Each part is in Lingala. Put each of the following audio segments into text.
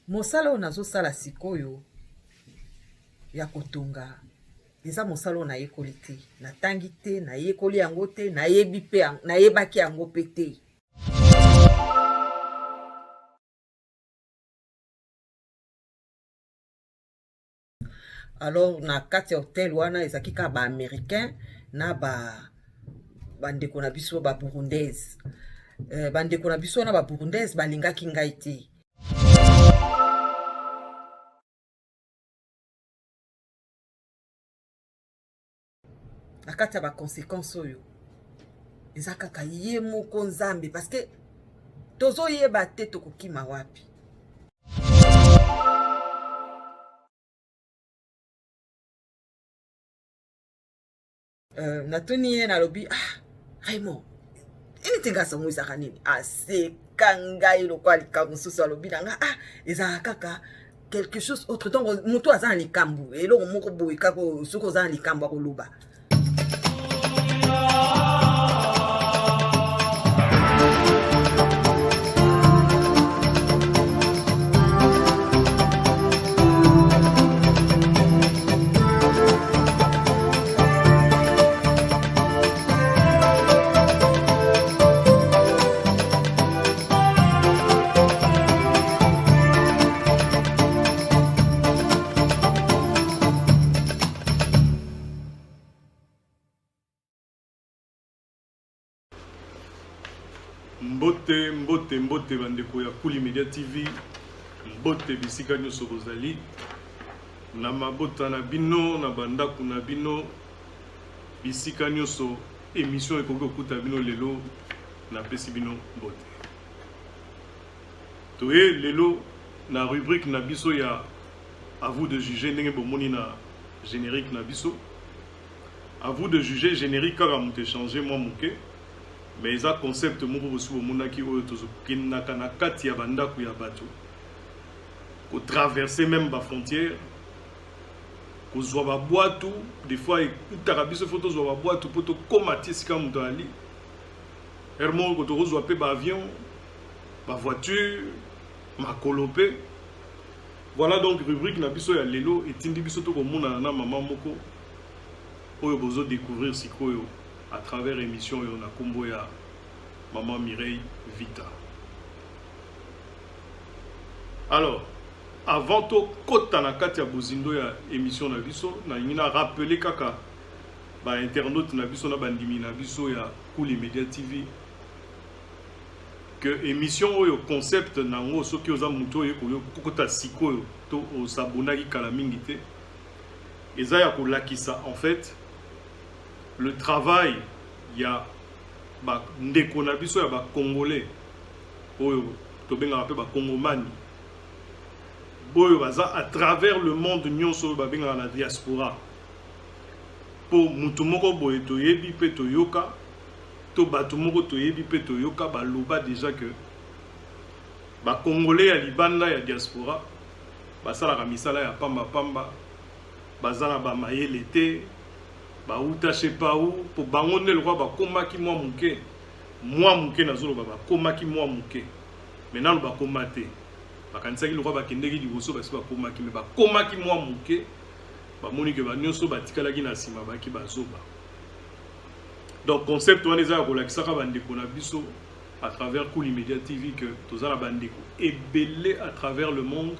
Mosala oyo nazosala sikoyo ya kotonga eza mosala oyo nayekoli te, natangi te, nayekoli yango te, nayebi pe nayebaki yango pe te. Alors na kati ya hotel wana ezalaki kaka ba americain na ba bandeko na biso ba burundaise. Eh, bandeko na biso wana ba burundaise balingaki ngai te. Na kati ya ba consequences oyo eza kaka ye moko Nzambe parce que tozoyeba te tokokima wapi. Natuni ye, nalobi: "Ah, Raymond, enitinga sango ezalaka nini?" Aseka ngai lokola likambo mosusu. Alobi na nga: "Ah, ezalaka kaka quelque chose autre." Donc moto aza na likambo, eloko moko boye kaka, soki oza na likambo akoloba. Mbote, mbote, mbote bandeko ya Kuli Media TV, mbote bisika nyonso bozali, na mabota na bino, na bandako na bino, bisika nyonso émission ekoki kokuta bino lelo, napesi bino mbote. Toye lelo na rubrique na biso ya "À vous de juger", ndenge bomoni na générique na biso. "À vous de juger", générique kaka moto échange mwa moke, mais eza concept moko bosi bomonaki, oyo tozokendaka na kati ya bandako ya bato, kotraverse même bafrontière, kozwa babwatu. Des fois ekutaka biso fo tozwa babwatu mpo tokóma ti esika moto ali. Heure moko tokozwa mpe baavion, bavoiture, makolo mpe. Voilà, donc rubrique na biso ya lelo etindi biso tokomonana na mama moko oyo bozodécouvrir sikoyo à travers émission oyo, na nkombo ya mama Mireille Vita. Alors, avant tokɔta na kati ya bozindo ya émission na biso, nalingi na rappeler kaka bainternaute na biso na bandimi na biso ya Kuli Media TV que émission oyo, concept nango, soki oza motu oyo kokota sikoyo to osabonaki kala mingi te, eza ya kolakisa en fait le travail ya bandeko na biso ya bacongolais oyo tobengaka mpe bakongomani, oyo baza à travers le monde nyonso, oyo babengaka na diaspora. Mpo mutu moko boye toyebi mpe toyoka, to bato moko toyebi mpe toyoka baloba déjà que bacongolais ya libanda, ya diaspora, basalaka misala ya pambapamba, baza na bamayele te, bauta chez pau mpo bango nde lokwa bakomaki mwa moke mwa moke. Nazoloba bakomaki mwa moke, me nano bakoma te. Bakanisaki lokwa bakendeki liboso, basi bakomaki, me bakomaki mwa moke, bamoni ke banyonso batikalaki na nsima baki bazoba. Donc concept wana eza ya kolakisaka bandeko na biso à travers Kuli Media TV que toza na bandeko ebele à travers le monde,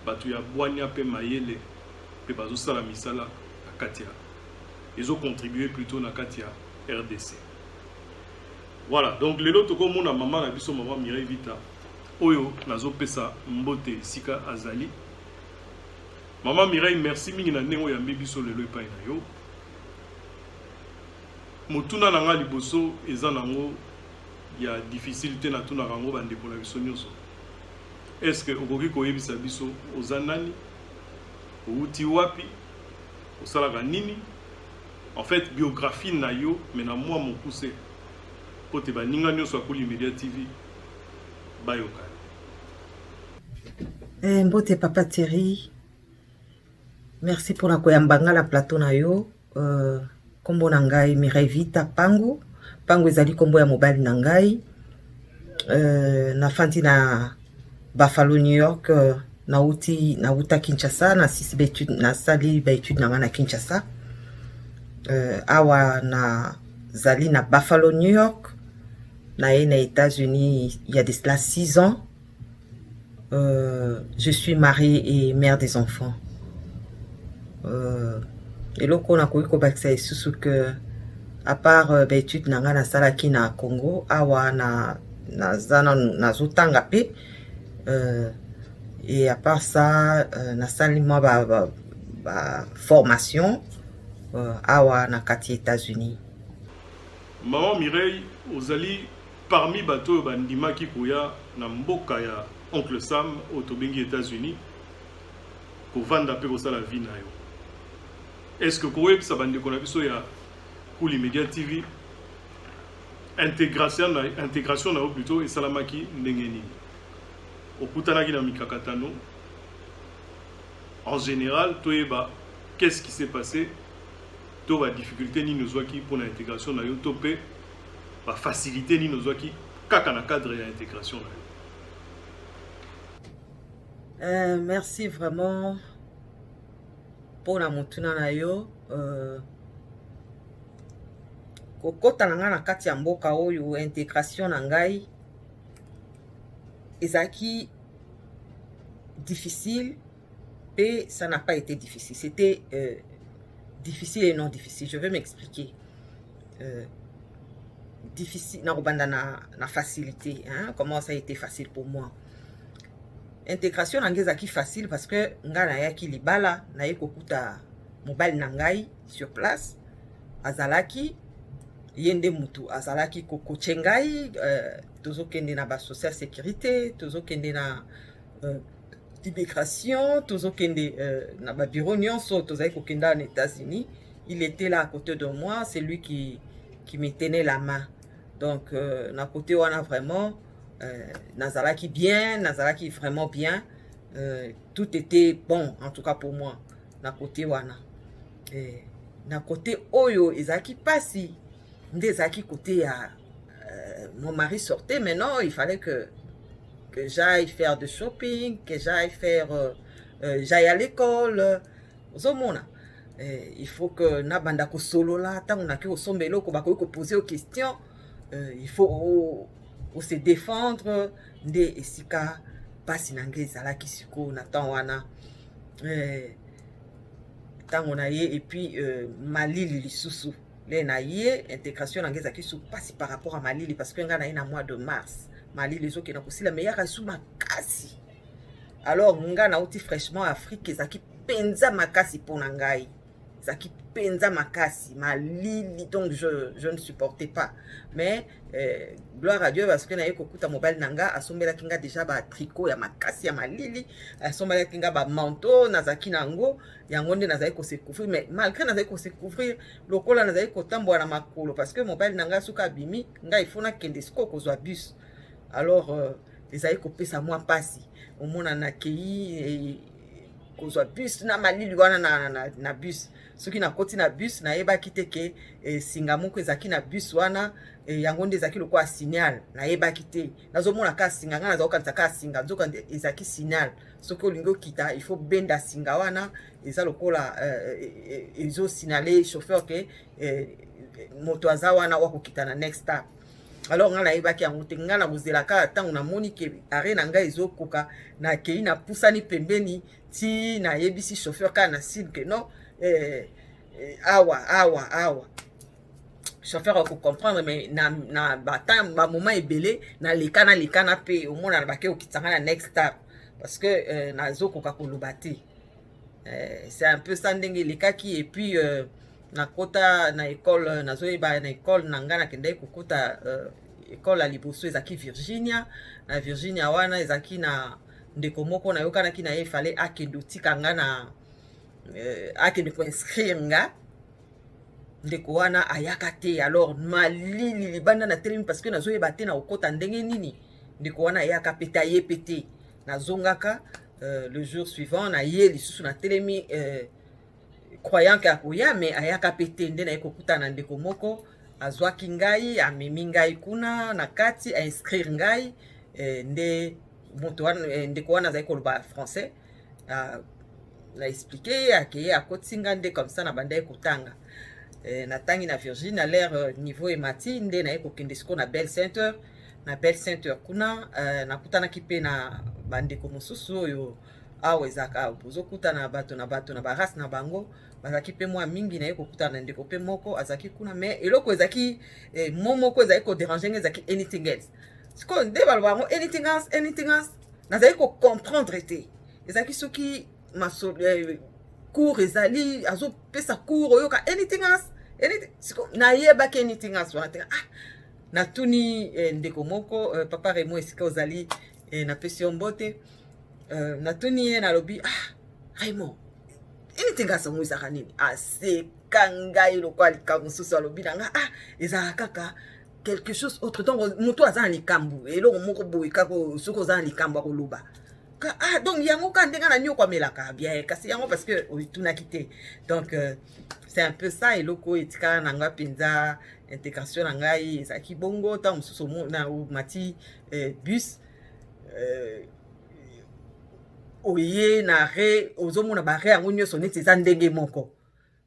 bato ya bwania mpe mayele, mpe bazosala misala na kati ya ezocontribue plutôt na kati ya RDC. Voilà, donc lelo tokomona mama na biso, mama Mireille Vita, oyo nazopesa mbote esika azali. Mama Mireille, merci mingi na ndenge oyambi biso lelo epai na yo. Motuna na nga liboso eza nango ya difficile te, natunaka yango bandeko na biso nyonso: est ce que okoki koyebisa biso oza nani, outi wapi, osalaka nini, en fait biographie na yo, me na mwa mokuse, mpo te baninga nyonso ya Kuli Media TV bayoka yo? Mbote papa Thierry, merci mpona koyamba nga na plateau na yo. Nkombo na ngai Mireille Vita Pangu. Pangu ezali nkombo ya mobali na ngai. Nafandi na Buffalo, New York. Nauti, nauta Kinshasa, nasisi baétude, nasali baétude na ngai na Kinshasa. Awa nazali na Buffalo, New York. Naye na États-Unis il y a de cela 6 ans. Je suis mariée et mère des enfants. Eloko nakoki kobakisa lisusu que à part baétude na ngai nasalaki na Congo, awa na naza nazotanga mpe. Et à part ça, nasali mwa ba formation awa na kati ya États-Unis. Mama Mireille, ozali parmi bato oyo bandimaki koya na mboka ya Oncle Sam oyo tobengi États-Unis, kovanda mpe kosala vie na yo. Est ce que koyebisa bandeko na biso ya Kuli Media TV intégration na yo plutôt esalamaki ndenge nini? Okutanaki na mikakatano? En général, toyeba qu'est-ce qui s'est passé to badifficulté nini ozwaki mpona intégration na yo, to mpe bafacilité nini ozwaki kaka na cadre ya intégration na yo. Merci vraiment mpona motuna na yo. Kokɔta na ngai na kati ya mboka oyo, intégration na ngai ezalaki difficile mpe ça n'a pas été difficile. C'était difficile et non difficile. Je vais m'expliquer. Difficile nakobanda na facilité, hein? Comment ça a été facile pour moi? Intégration na ngai ezalaki facile parce que ngai nayaki libala, naye kokuta mobali na ngai sur place. Azalaki ye nde mutu azalaki kocoacher ngai. Tozokende na basocial sécurité, tozokende na immigration, tozokende na babureau nyonso tozali kokenda na États-Unis. Il était là à côté de moi, c'est lui qui me tenait la main. Donc na côté wana vraiment, nazalaki bien, nazalaki vraiment bien. Tout était bon en tout cas pour moi na côté wana. Na côté oyo ezalaki mpasi nde ezalaki côté ya mon mari sortait. Maintenant, il fallait que j'aille faire de shopping, que j'aille faire j'aille à l'école. Ozomona, il faut que nabanda kosolola. Ntango naki kosomba eloko, bakoki kopose yo question, il faut ose défendre. Nde esika mpasi na ngai ezalaki sikoyo na ntango wana, ntango na ye. Et puis malili lisusu le na ye. Intégration na ngai ezalaki su mpasi par rapport à malili, parce que ngai na ye na mois de mars, malili ezokenda kosila, mais yaka su makasi. Alors ngai nauti fraîchement Afrique, ezalaki mpenza makasi mpo na ngai, ezalaki mpenza makasi malili. Donc je ne supportais pas. Mais gloire à Dieu, parce que naye kokuta mobali na nga, asombelaki nga déjà batricot ya makasi ya malili, asombelaki nga bamanteau. Nazalaki na yango, yango nde nazali kose couvrir. Mais malgré nazali kose couvrir, lokola nazali kotambola na makolo, parce que mobali na ngai soki abimi, ngai il faut nakende sikoyo kozwa bus. Alors ezali kopesa mwa mpasi. Omona nakei kozwa bus na malili wana na bus. Soki nakoti na bus, nayebaki te ke singa moko ezalaki na bus wana. Yango nde ezalaki lokola signal. Nayebaki te, nazomona kaka singa, ngai nazakokanisa kaka singa, nzoka ezalaki signal. Soki olingi okita, il faut benda singa wana. Eza lokola ezosignale chauffeur ke moto aza wana wakokita na next stop. Alors ngai nayebaki yango te. Ngai na kozela kaka ntango namoni ke arrêt na ngai ezokoka, nakei, napusani pembeni ti nayebisi chauffeur kaka na signe ke non, awa, awa, awa. Chauffeur akocomprendre. Mais na batemps, bamoment ebele naleka, nalekana mpe omonana bake okitisa ngai na next stop, parce que nazokoka koloba te. C'est un peu ça ndenge elekaki. Et puis nakota na école, nazoyeba na école na ngai nakendaki kokota, école ya liboso ezalaki Virginia. Na Virginia wana ezalaki na ndeko moko nayokanaki na ye, fallait akende otika nga na akende koinscrire nga. Ndeko wana ayaka te. Alors malili, libanda na telemi, parce que nazoyeba te na kokɔta ndenge nini. Ndeko wana ayaka pe te, aye pe te. Nazongaka le jour suivant, naye lisusu, natelemi croyant ke akoya, mais ayaka pe te. Nde naye kokutana na ndeko moko, azwaki ngai, amemi ngai kuna na kati, ainscrire ngai. Nde Moto wana, ndeko wana azali koloba français. Na expliquer ye, akeye, akotisi nga nde comme ça na bandaki kotanga. Natangi na Virgin. Alors niveau emati nde naye kokende sikoyo na Bell Center. Na Bell Center kuna, nakutanaki mpe na bandeko mosusu oyo awa ezalaka bozokutana bato na bato na barace na bango, bazalaki mpe mwa mingi. Naye kokutana na ndeko mpe moko azalaki kuna, mais eloko ezalaki moko ezalaki kodéranger nga, ezalaki "anything else". Sikoyo nde baloba yango "anything else, anything else", nazali kocomprendre te. Ezalaki soki cours ezali, azopesa cours, oyoka "anything else, anything". Sikoyo nayebaki "anything else" wana te. Ah, natuni ndeko moko, papa Remo, esika ozali, napesi yo mbote. Natuni ye, nalobi: "Ah, Raymond, anything else yango ezalaka nini?" Aseka ngai lokola likambo mosusu. Alobi na nga: "Ah, ezalaka kaka quelque chose autre." Donc moto aza na likambo, eloko moko boye kaka, soki oza na likambo akoloba. Ah, donc yango kaka ndenge na nyoko amelaka bien, kasi yango parce que otunaki te. Donc c'est un peu ça. Eloko oyo etikala na ngai mpenza, intégration na ngai ezalaki bongo. Ntango mosusu omati bus, oye na arrêt, ozomona baarrêt yango nyonso neti eza ndenge moko.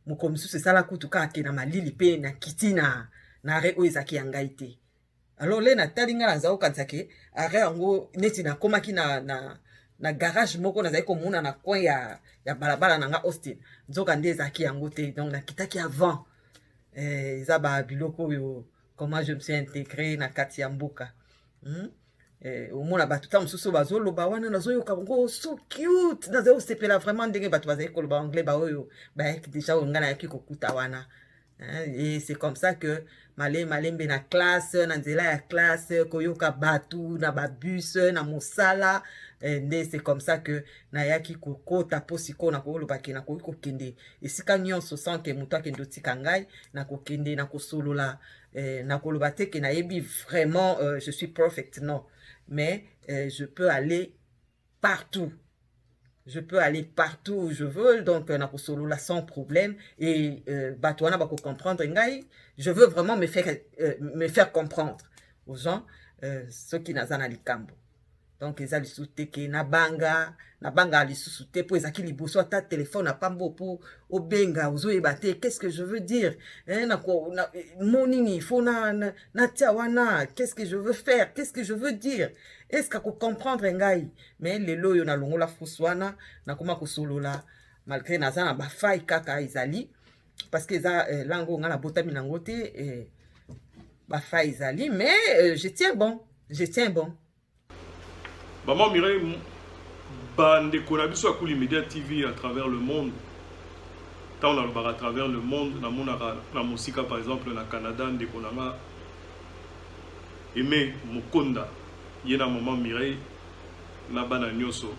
Mokolo mosusu esala kutu kaka ke na malili mpe nakiti na arrêt oyo ezalaki ya ngai te. Alors le natali ngai, naza kokanisa ke arrêt yango neti nakomaki na garage moko nazali komona na coin ya balabala na nga Austin, nzoka nde ezalaki yango te. Donc nakitaki avant. Eza babiloko oyo, comment je me suis intégré na kati ya mboka. Omona bato ntango mosusu bazoloba wana, nazoyoka bango so cute, nazali kosepela vraiment ndenge bato bazali koloba anglais, baoyo bayaki déjà, oyo ngai nayaki kokuta wana. Et c'est comme ça que malembe malembe na classe, na nzela ya classe, koyoka bato na babus, na mosala, nde c'est comme ça que nayaki kokota. Mpo sikoyo nakolobaki, nakoki kokende esika nyonso sans ke moto akende otika ngai. Nakokende, nakosolola, nakoloba te ke nayebi vraiment, je suis perfect, non, mais je peux aller partout, je peux aller partout où je veux. Donc nakosolola sans problème et bato wana bakocomprendre ngai. Je veux vraiment me faire comprendre aux gens soki naza na likambo. Donc eza lisusu te ke nabanga, nabangaka lisusu te, mpo ezalaki liboso, ata telefone apambo mpo obenga, ozoyeba te qu'est-ce que je veux dire, mo nini faut natia wana, qu'est-ce que je veux faire, qu'est-ce que je veux dire, est ce que akocomprendre ngai? Mais lelo oyo nalongola fusu wana, nakoma kosolola malgré naza na bafaille kaka ezali, parce que eza langue oyo ngai nabotami nango te. Bafaille ezali, mais je tiens bon, je tiens bon. Maman Mireille, bandeko na biso ya Kuli Media TV à travers le monde, ntango nalobaka à travers le monde, namonaka na mosika, par exemple na Canada, ndeko na nga Aime Mokonda, ye na mama Mireille na bana nyonso,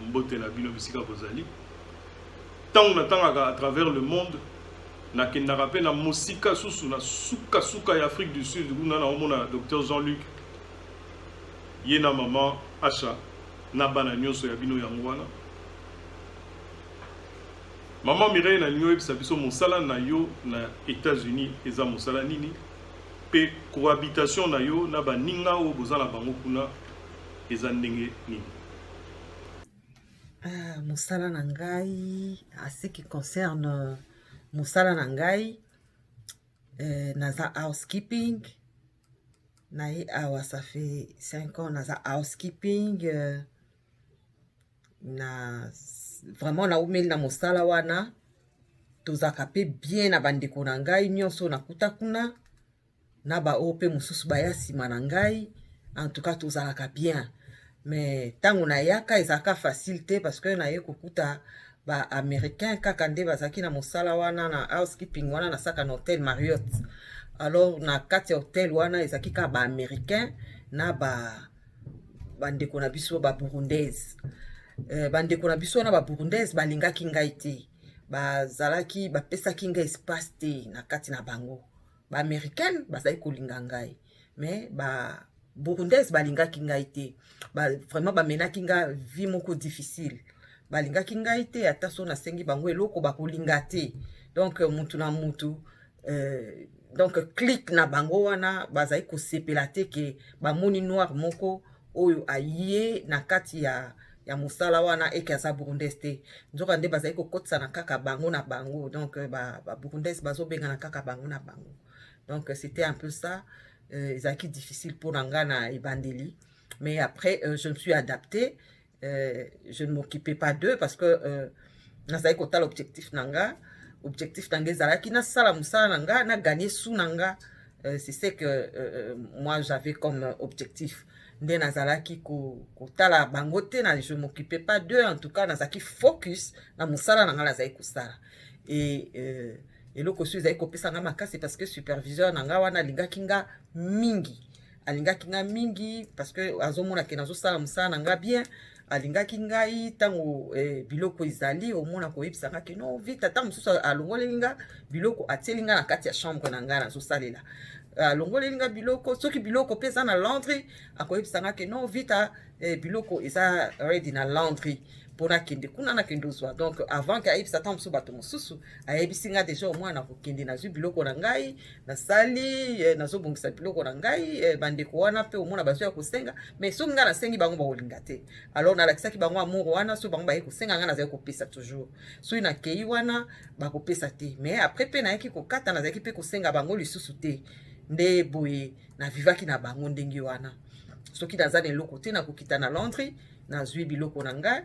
mbote na bino bisika bozali. Ntango natangaka à travers le monde, nakendaka mpe na mosika susu, na sukasuka ya Afrique du Sud. Kuna naomona docteur Jean-Luc, ye na mama Asha na bana nyonso ya bino. Yango wana, mama Mireille, nalingi oyebisa biso mosala na yo na États-Unis eza mosala nini, mpe cohabitation na yo na baninga oyo boza na bango kuna eza ndenge nini? Ah, mosala na ngai, à ce qui concerne mosala na ngai, naza housekeeping. Naye awa, ça fait 5 ans naza housekeeping. Na vraiment naumeli na mosala wana. Tozalaka mpe bien na bandeko na ngai nyonso nakuta kuna, na baoyo mpe mosusu baya nsima na ngai. En tout cas tozalaka bien, mais ntango nayaka ezalaka facile te, parce que naye kokuta baaméricain kaka nde bazalaki na mosala wana, na housekeeping wana. Nasaka na hotel Marriott. Alors na kati ya hotel wana ezalaki kaka baaméricain na bandeko na biso baburundaise. Bandeko na biso wana baburundaise balingaki ngai te, bazalaki, bapesaki ngai espace te na kati na bango. Baaméricaine bazalaki kolinga ngai, mais ba burundaise balingaki ngai te. Vraiment bamenaki nga vie moko difficile. Balingaki ngai te, ata so nasengi bango eloko, bakolinga te. Donc mutu na mutu, donc clique na bango wana bazali kosepela te ke bamoni noir moko. Oyo aye na kati ya mosala wana eke aza Burundais te. Nzoka nde bazali kokotisana kaka bango na bango. Donc Baburundais ba bazobengana kaka bango na bango. Donc c'était un peu ça. Ezalaki difficile mpona nga na ebandeli, mais après je me suis adapté. Je ne m'occupais pas d'eux parce que nazali kotala objectif na nga. Objectif na nga ezalaki nasala mosala na nga, nagagner sous na nga. C'est ce que moi j'avais comme objectif. Nde nazalaki kotala bango te na, je m'occupais pas d'eux. En tout cas, nazalaki focus na mosala na nga nazali kosala. Et eloko oyo ezali kopesa nga makasi, parce que superviseur na nga wana alingaki nga mingi, alingaki nga mingi parce que azomona ke nazosala mosala na nga bien. Alingaki ngai. Ntango biloko ezali, omona koyebisa nga ke non, vite. Ata mosusu alongoleli nga biloko, atieli nga na kati ya chambre na ngai nazosalela, alongoleli nga biloko. Soki biloko mpe eza na laundry, akoyebisa nga ke non, vite, biloko eza ready na laundry mpo nakende kuna, nakende ozwa. Donc avant ke ayebisa ntango mosusu bato mosusu, ayebisi nga déjà. Omwana nakokende, nazwi biloko na ngai, nasali, nazobongisa biloko na ngai. Bandeko wana mpe omona bazwi ya kosenga, mais soki ngai nasengi bango, bakolinga te. Alors nalakisaki bango amour wana. Soki bango baye kosenga, ngai nazali kopesa toujours. Soki nakei wana, bakopesa te. Mais après mpe nayaki kokata, nazalaki mpe kosenga bango lisusu te. Nde boye navivaki na bango ndenge wana. Soki naza na eloko te, nakokita na laundry, nazwi biloko na ngai.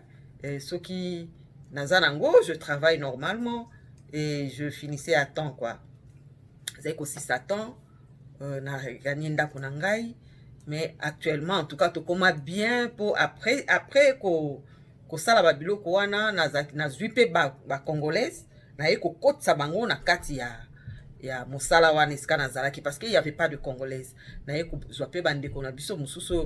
Soki naza nango, je travaille normalement et je finissais à temps, quoi. Ezali kosisa temps, nagagner ndako na ngai. Mais actuellement, en tout cas, tokóma bien mpo après kosala babiloko wana, nazwi mpe Bacongolaise ba naye kokotisa bango na kati ya mosala wana esika nazalaki, parce que y avait pas de Congolaise. Naye kozwa mpe bandeko na biso mosusu oyo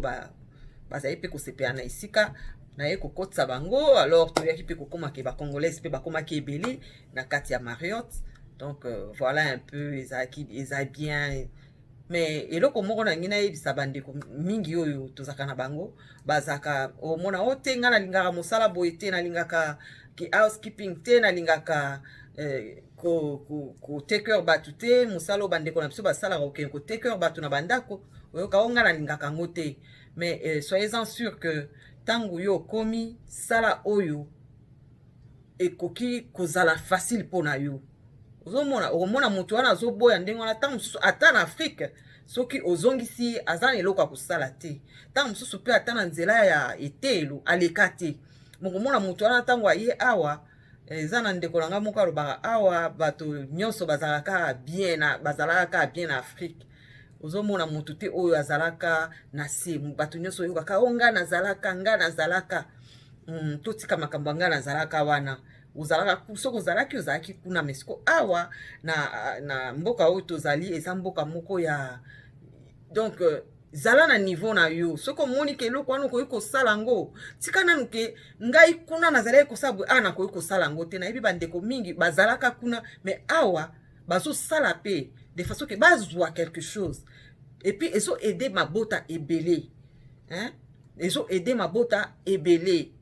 bazali mpe kosepela na esika, naye kokotisa bango. Alors toyaki mpe kokomaki Bacongolaise mpe bakomaki ebele na kati ya Marriott. Donc voilà un peu, ezalaki eza bien. Mais eloko moko na ngai nayebisa bandeko mingi oyo tozalaka na bango, bazalaka omona o te, ngai nalingaka mosala boye te, nalingaka ki housekeeping te, nalingaka ko take care bato te. Mosala oyo bandeko na biso basalaka, kokende kotake care bato na bandako, oyoka o ngai nalingaka yango te. Mais soyez-en sûr que ntango yo okomi, sala oyo ekoki kozala facile mpo na yo. Ozomona, okomona moto wana azoboya ndenge wana, ntango mosusu ata na Afrique, soki ozongisi ye, aza na eloko ya kosala te. Ntango mosusu mpe ata na nzela ya eteyelo aleka te. Mokomona moto wana, ntango aye awa, eza na ndeko na ngai moko alobaka awa, bato nyonso bazalaka kaka bien na, bazalaka kaka bien na Afrique. Ozomona motu te oyo azalaka na se. Bato nyonso oyokaka o ngai nazalaka, ngai nazalaka. Totika makambo ya ngai nazalaka wana. Ozalaka, soki ozalaki, ozalaki kuna. Mais siko awa na mboka oyo tozali, eza mboka moko ya, donc zala na niveau na yo. Soki omoni ke eloko wana okoki kosala yango, tika nanu ke ngai kuna nazalaki kosala boye, awa nakoki kosala yango te. Nayebi bandeko mingi bazalaka kuna, mais awa bazosala mpe de façon ke bazwa quelque chose et puis ezo aider mabota ebele, hein? Ezo aider mabota ebele,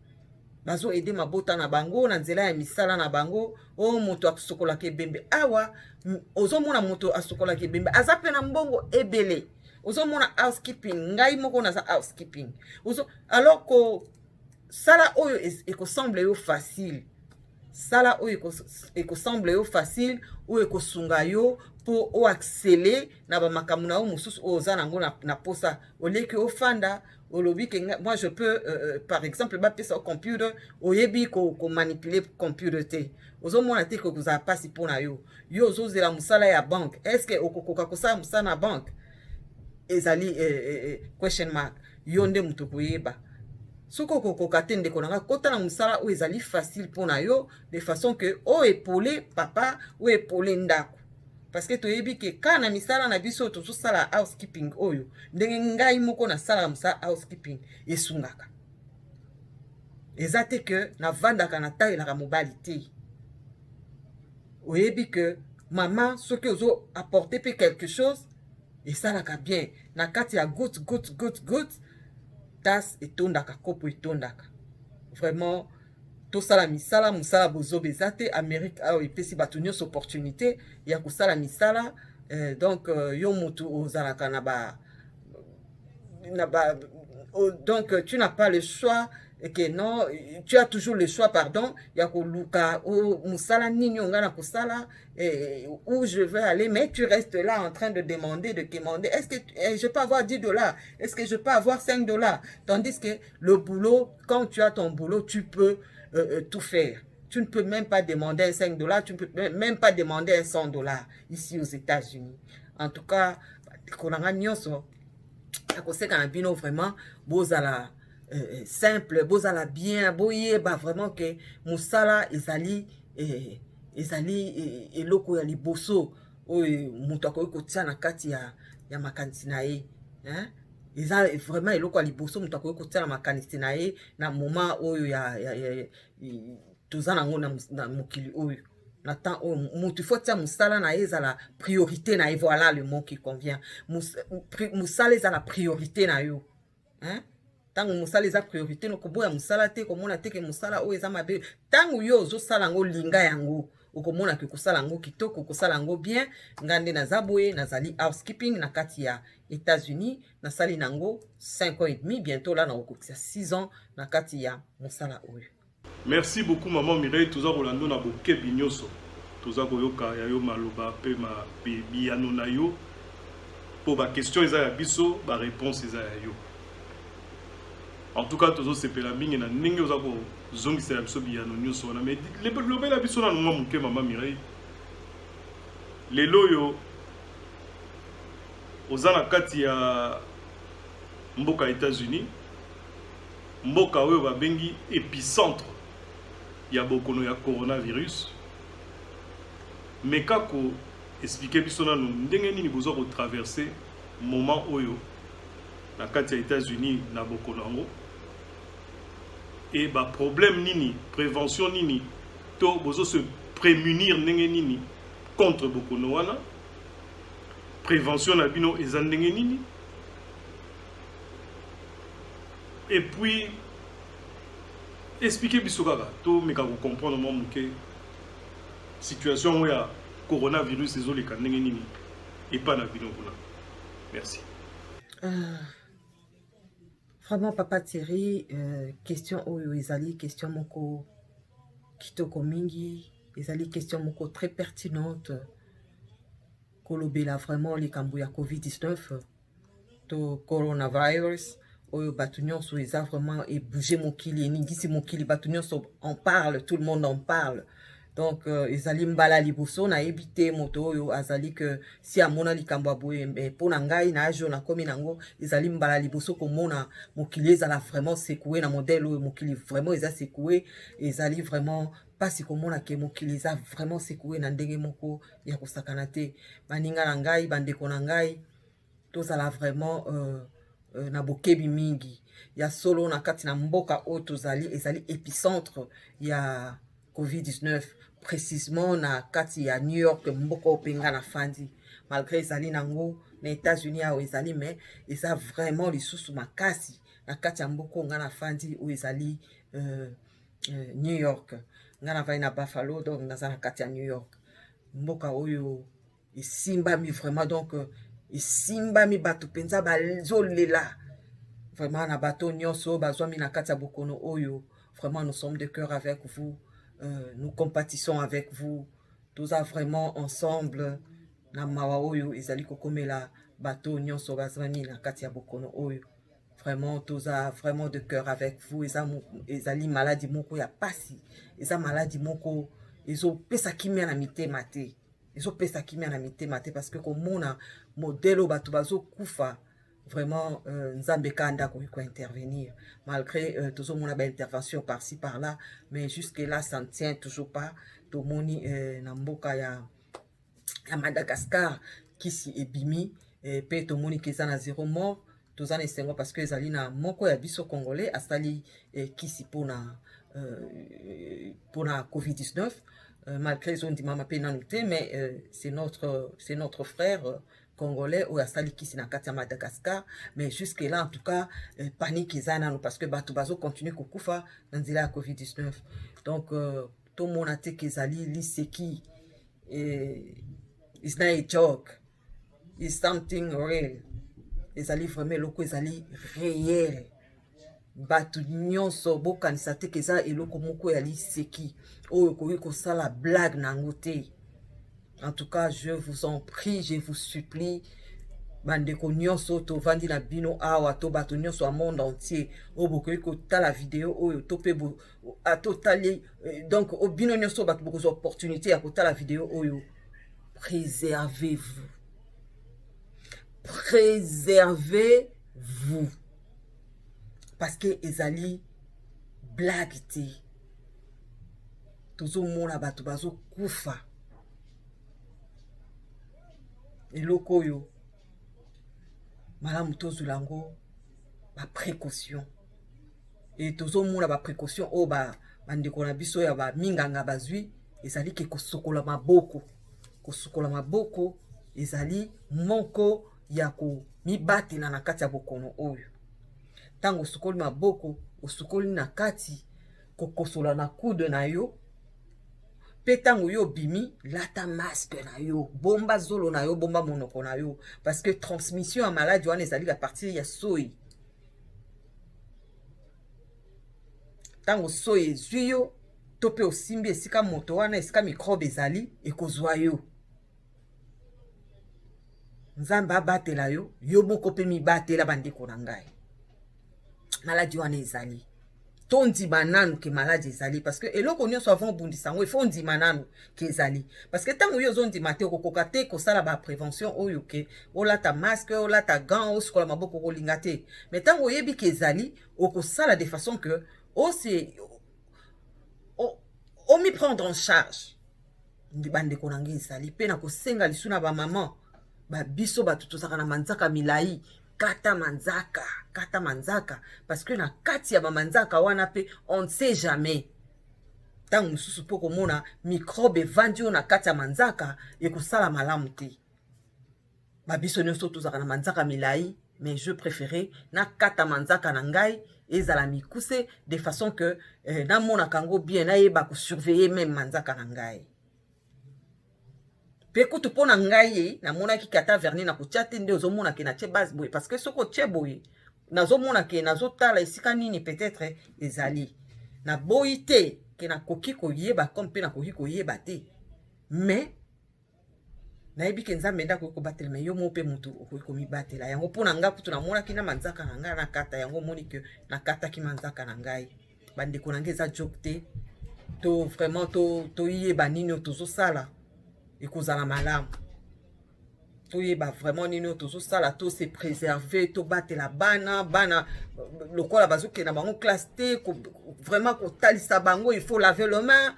bazo aider mabota na bango na nzela ya misala na bango. Oyo moto asokolaka ebembe awa, ozomona moto asokolaka ebembe aza mpe na mbongo ebele. Ozomona housekeeping, ngai moko naza housekeeping. Ozo, alors kosala oyo ekosembler yo facile, sala oyo ekosembler yo facile, oyo ekosunga yo mpo oaccéder na bamakambo na yo mosusu oyo oza nango na posa. Oleki ofanda, olobi ke moi je peux, par exemple bapesa yo computer, oyebi komanipuler computer te, ozomona te kozala mpasi mpo na yo. Yo ozozela mosala ya banque, est ce que okokoka kosala mosala na banque? Ezali question mark. Yo nde moto koyeba soki okokoka te. Ndeko na nga, kota na mosala oyo ezali facile mpo na yo, de façon ke oyo épauler papa, oyo épauler ndako, parce que toyebi ke kaka na misala na biso oyo tozosala housekeeping oyo, ndenge ngai moko nasalaka mosala housekeeping, esungaka. Eza te ke navandaka natalelaka mobali te. Oyebi ke mama, soki ozo apporter mpe quelque chose, esalaka bien. Na kati ya goutte goutte goutte goutte, tasse etondaka, kopo etondaka. Vraiment, tosala misala. Mosala bozoba eza te. Amérique awa epesi bato nyonso opportunité ya kosala misala. Donc yo motu ozalaka na ba Donc tu n'as pas le choix que non, tu as toujours le choix, pardon, ya koluka mosala nini oyo nga na kosala, où je vais aller, mais tu restes là en train de demander, de demander: est-ce que je peux avoir 10 dollars? Est-ce que je peux avoir 5 dollars? Tandis que le boulot, quand tu as ton boulot, tu peux tout faire. Tu ne peux même pas demander un 5 dollars, tu ne peux même pas demander un 100 dollars ici aux États-Unis. En tout cas, bandeko na nga nyonso, nakoseka na bino vraiment, bozala simple, bozala bien, boyeba vraiment ke mosala ezali eloko ya liboso oyo moto akoki kotia na kati ya makanisi na ye, hein? Eza vraiment eloko ya liboso moto akoki kotia na makanisi na ye na moment oyo ya toza nango na mokili oyo, na temps oyo. Moto, il faut tia mosala na ye ezala priorité na ye. Voilà le mot qui convient: mosala ezala priorité na yo, hein? Ntango mosala eza priorité, no koboya mosala te, komona te ke mosala oyo eza mabe. Ntango yo ozosala yango, linga yango, okomona ke kosala yango kitoko, kosala yango bien. Nga nde naza boye, nazali housekeeping na kati ya États-Unis. Nasali nango 5 ans et demi, bientôt la nakokokisa 6 ans na kati ya mosala oyo. Merci beaucoup, maman Mireille. Toza kolanda na bokebi nyonso, toza koyoka ya yo maloba mpe biyano na yo, mpo baquestion eza ya biso, baréponse eza ya yo. En tout cas, tozosepela mingi na ndenge oza kozongisela biso biyano nyonso wana. Mais lobela biso nanu mwa moke, mama Mireille. Lelo oyo oza na kati ya mboka États-Unis, mboka oyo babengi épicentre ya bokono ya coronavirus, meka koexpliquer biso nanu ndenge nini boza kotraverser moment oyo na kati ya États-Unis na bokono yango, e baproblème nini, prévention nini, to bozo se prémunir ndenge nini contre bokono wana, prévention na bino eza ndenge nini? Et puis expliquer biso kaka, tomeka kocomprendre mwa moke situation yango ya coronavirus ezoleka ndenge nini epa na bino kuna. Merci. Vraiment, papa Thierry, question oyo ezali question moko kitoko mingi, ezali question moko très pertinente. Kolobela vraiment likambo ya COVID-19 to coronavirus oyo, bato nyonso, eza vraiment ebouge mokili, eningisi mokili, bato nyonso en parle, tout le monde en parle. Donc ezali mbala liboso, nayebi te moto oyo azali ke si amona likambo ya boye. Mpo na ngai, na age oyo nakomi nango, ezali mbala liboso komona mokili ezala vraiment secoué na modèle oyo. Mokili vraiment eza secoué. Ezali vraiment mpasi komona ke mokili eza vraiment secoué na ndenge moko ya kosakana te. Baninga na ngai, bandeko na ngai, tozala vraiment na bokebi mingi. Ya solo, na kati na mboka oyo tozali, ezali épicentre ya COVID-19, précisément na kati ya New York, mboka oyo mpe nga nafandi. Malgré ezali nango na États-Unis awa ezali, mais eza vraiment lisusu makasi na kati ya mboka oyo nga nafandi, oyo ezali New York. Nga navandi na Buffalo, donc naza na kati ya New York, mboka oyo esimbami vraiment. Donc esimbami, bato mpenza bazolela vraiment. Na bato nyonso bazwami na kati ya bokono oyo, vraiment, nous sommes de cœur avec vous, nous compatissons avec vous. Toza vraiment ensemble na mawa oyo ezali kokomela bato nyonso bazwami na kati ya bokono oyo. Vraiment, toza vraiment de cœur avec vous. Eza, ezali maladi moko ya pasi, eza maladi moko ezopesa kimia na mitema te, ezopesa kimia na mitema te, parce que komona modèle oyo bato bazokufa, vraiment, Nzambe kaka nde akoki kointervenir. Malgré tozomona baintervention par-ci par-là, mais jusque là ça ne tient toujours pas. Tomoni na mboka ya Madagascar kisi ebimi mpe tomoni ke eza na zéro mort. Toza na esengo parce que ezali na moko ya biso congolais asali kisi mpona COVID-19, malgré ezondimama mpe nanu te, mais c'est notre frère congolais oyo asali kisi na kati ya Madagascar. Mais jusque là, en tout cas, panique eza nanu, parce que bato bazocontinue kokufa na nzela ya COVID-19. Donc tomona te ke ezali liseki. It's not a joke, it's something real. Ezali vraiment eloko ezali réel. Bato nyonso bokanisa te ke eza eloko moko ya liseki oyo okoki kosala blague na yango te. En tout cas, je vous en prie, je vous supplie, bandeko nyonso tovandi na bino awa to bato nyonso ya monde entier oyo bokoki kotala video oyo to mpe atotali, donc bino nyonso bato bokozwa opportunité ya kotala video oyo, préservez-vous, préservez-vous, parce que ezali blague te. Tozomona bato bazokufa. Eloko oyo malamu tozwela yango baprécaution. E tozomona baprécaution oyo bandeko na biso ya baminganga bazwi ezali ke kosukola maboko. Kosukola maboko ezali moko ya komibatela na kati ya bokono oyo. Ntango osukoli maboko, osukoli na kati, kokosola na coude na yo mpe ntango yo obimi, lata masque na yo, bomba zolo na yo, bomba monoko na yo, parce que transmission ya maladi wana ezali à partir ya soi. Ntango soi ezwi yo to mpe osimbi esika moto wana, esika microbe ezali, ekozwa yo. Nzambe abatela yo, yo moko mpe mibatela. Bandeko na ngai, maladi wana ezali, tondima nanu ke maladi ezali, parce que eloko nyonso avant obundisa yango, ifo ondima nanu ke ezali, parce que ntango yo ozondima te, okokoka te kosala baprévention oyo ke olata masque, olata gant, osukola maboko, okolinga te. Mais ntango oyebi ke ezali, okosala de façon que ose omi prendre en charge. Bandeko na ngai, ezali mpe na kosenga lisu na bamama babiso bato tozalaka na manzaka milai, kata manzaka, kata manzaka, parce que na kati ya bamanzaka wana mpe on ne sait jamais, ntango mosusu mpo komona microbe evandi oyo na kati ya manzaka, ekosala malamu te. Babiso nyonso tozalaka na manzaka milai, mais je préféré nakata manzaka na ngai ezala mikuse, de façon que namonaka yango bien, nayeba kosurveiller même manzaka na ngai. Mpe kutu mpo na ngai ye namonaki ke ata vernis na kotia te, nde ozomona ke natie base boye, parce que soki otie boye, nazomona ke nazotala esika nini peut-être ezali. Naboyi te ke nakoki koyeba comme mpe nakoki koyeba te, mais nayebi ke Nzambe nde akoki kobatela. Me yo mo mpe motu okoki komibatela yango. Mpo na ngai kutu namonaki na manzaka na ngai nakata yango, omoni ke nakataki manzaka na ngai. Bandeko na ngai, eza joke te. To vraiment toyeba to nini oyo tozosala, ekozala malamu toyeba vraiment nini oyo tozosala, to se préserver, tobatela bana. Bana lokola bazokende bango classe te, vraiment kotalisa bango il faut laver le main,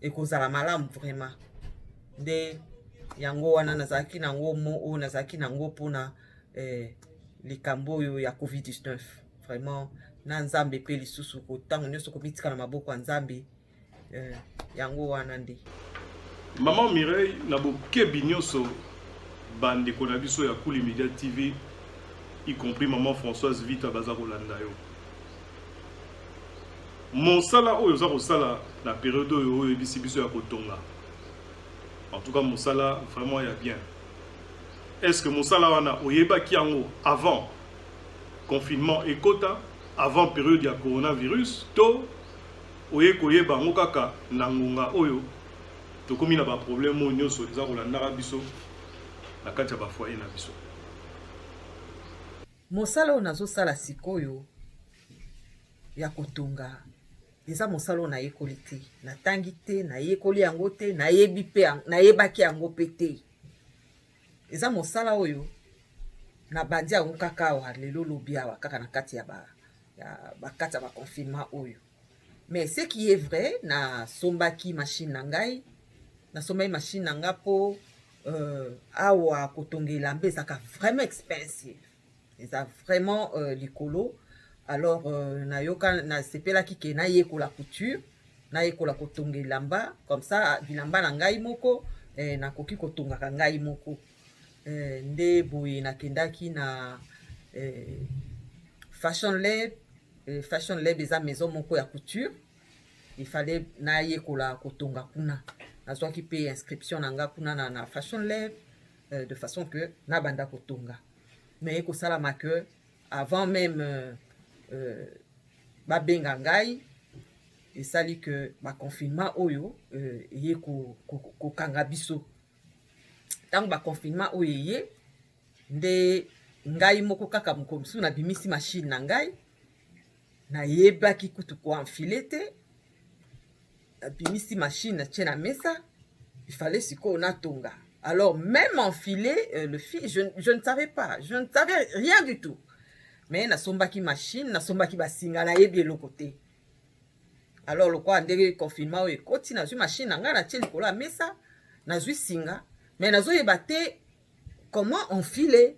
Ekozala malamu vraiment. Nde yango wana nazalaki nango mo oyo nazalaki nango mpona likambo oyo ya COVID-19. Vraiment, na Nzambe mpe lisusu ntango nyonso komitika na maboko ya Nzambe. Yango wana nde. Mama Mireille, na bokebi nyonso, bandeko na biso ya Kuli Media TV, y compris Mama Françoise Vita, baza kolanda yo. Mosala oyo oza kosala na période oyo oyebisi biso ya kotonga, en tout cas mosala vraiment ya bien. Est ce que mosala wana oyebaki yango avant confinement ekota, avant période ya coronavirus, to oye koyeba yango kaka na ngonga oyo tokomi na baproblème oyo nyonso eza kolandaka biso na kati ya bafoyer na biso? Mosala oyo nazosala sikoyo ya kotonga eza mosala oyo nayekoli te, natangi te, nayekoli yango te, nayebi mpe nayebaki yango mpe te. Eza mosala oyo nabandi yango kaka awa lelo, lobi awa kaka na kati ya bakati ya baconfinement oyo. Mais ce qui est vrai, nasombaki machine na ngai, nasombaki machine na nga mpo awa kotonga elamba ezalaka vraiment expensive, eza vraiment likolo. Alors nayoka nasepelaki ke nayekola couture, nayekola kotonga elamba, comme ça bilamba na ngai moko nakoki kotongaka ngai moko. Nde boye nakendaki na Fashion Lab. Fashion Lab eza maison moko ya couture, il fallait nayekola kotonga kuna. Nazwaki mpe inscription na nga kuna na Fashion Lab, de façon que nabanda kotonga. Mais ekosalama que avant même babenga ngai. Esali ke baconfinement oyo eye kokanga biso. Ntango baconfinement oyo eye, nde ngai moko kaka mokolo mosusu nabimisi machine na ngai. Nayebaki kutu koenfiler te. Nabimisi machine, natie na mesa, il fallait sikoyo natonga. Alors même enfiler le fil, je ne savais pas, je ne savais rien du tout. Mais nasombaki machine, nasombaki basinga, nayebi eloko te. Alors lokola ndenge confinement oyo ekoti, nazwi machine na ngai, natie likolo ya mesa, nazwi singa, mais nazoyeba te comment enfiler.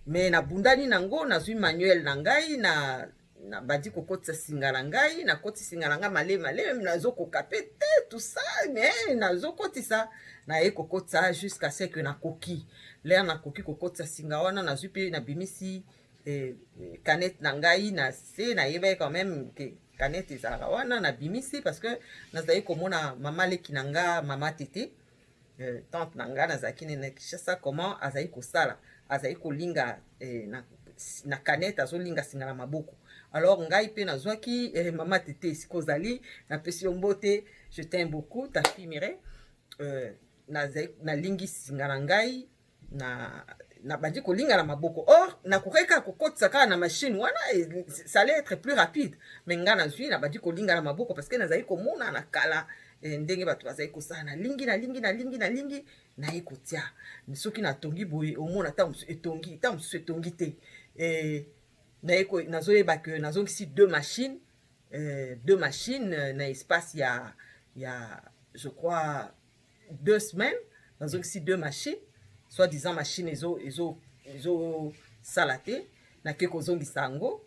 Mais nabundani nango, nazwi manuel na ngai, na nabandi kokotisa singa na ngai. Nakoti singa na ngai malemi malemi, nazokoka mpe te, tout ça, mais nazokotisa, naye kokotisa jusqu'à ce que nakoki. L'heure nakoki kokotisa singa wana, nazwi mpe nabimisi canette na ngai na se. Nayebaki quand même ke canette ezalaka wana. Nabimisi parce que nazali komona mama leki na nga, mama tete, tante na nga, nazalaki nene na Kinshasa, comment azali kosala, azali kolinga na canette, azolinga singa na maboko. Alors ngai mpe nazwaki mama tete, esika ozali, napesi yo mbote, je t'aime beaucoup, ta fille Mireille. Nalingi singa na ngai, na nabandi kolinga na maboko. Or nakokaki kaka kokotisa kaka na machine wana, ça allait être plus rapide. Mais ngai nazwi, nabandi kolinga na maboko parce que nazali komona na kala ndenge bato bazali kosala. Nalingi, nalingi, nalingi, nalingi, naye kotia. Soki natongi boye, omona ntango mosusu etongi, ntango mosusu etongi te. Nazoyeba ke nazongisi deux machines, deux machines na espace ya, je crois, 2 semaines. Nazongisi deux machines, soit disant machine ezosala te. Nake kozongisa yango.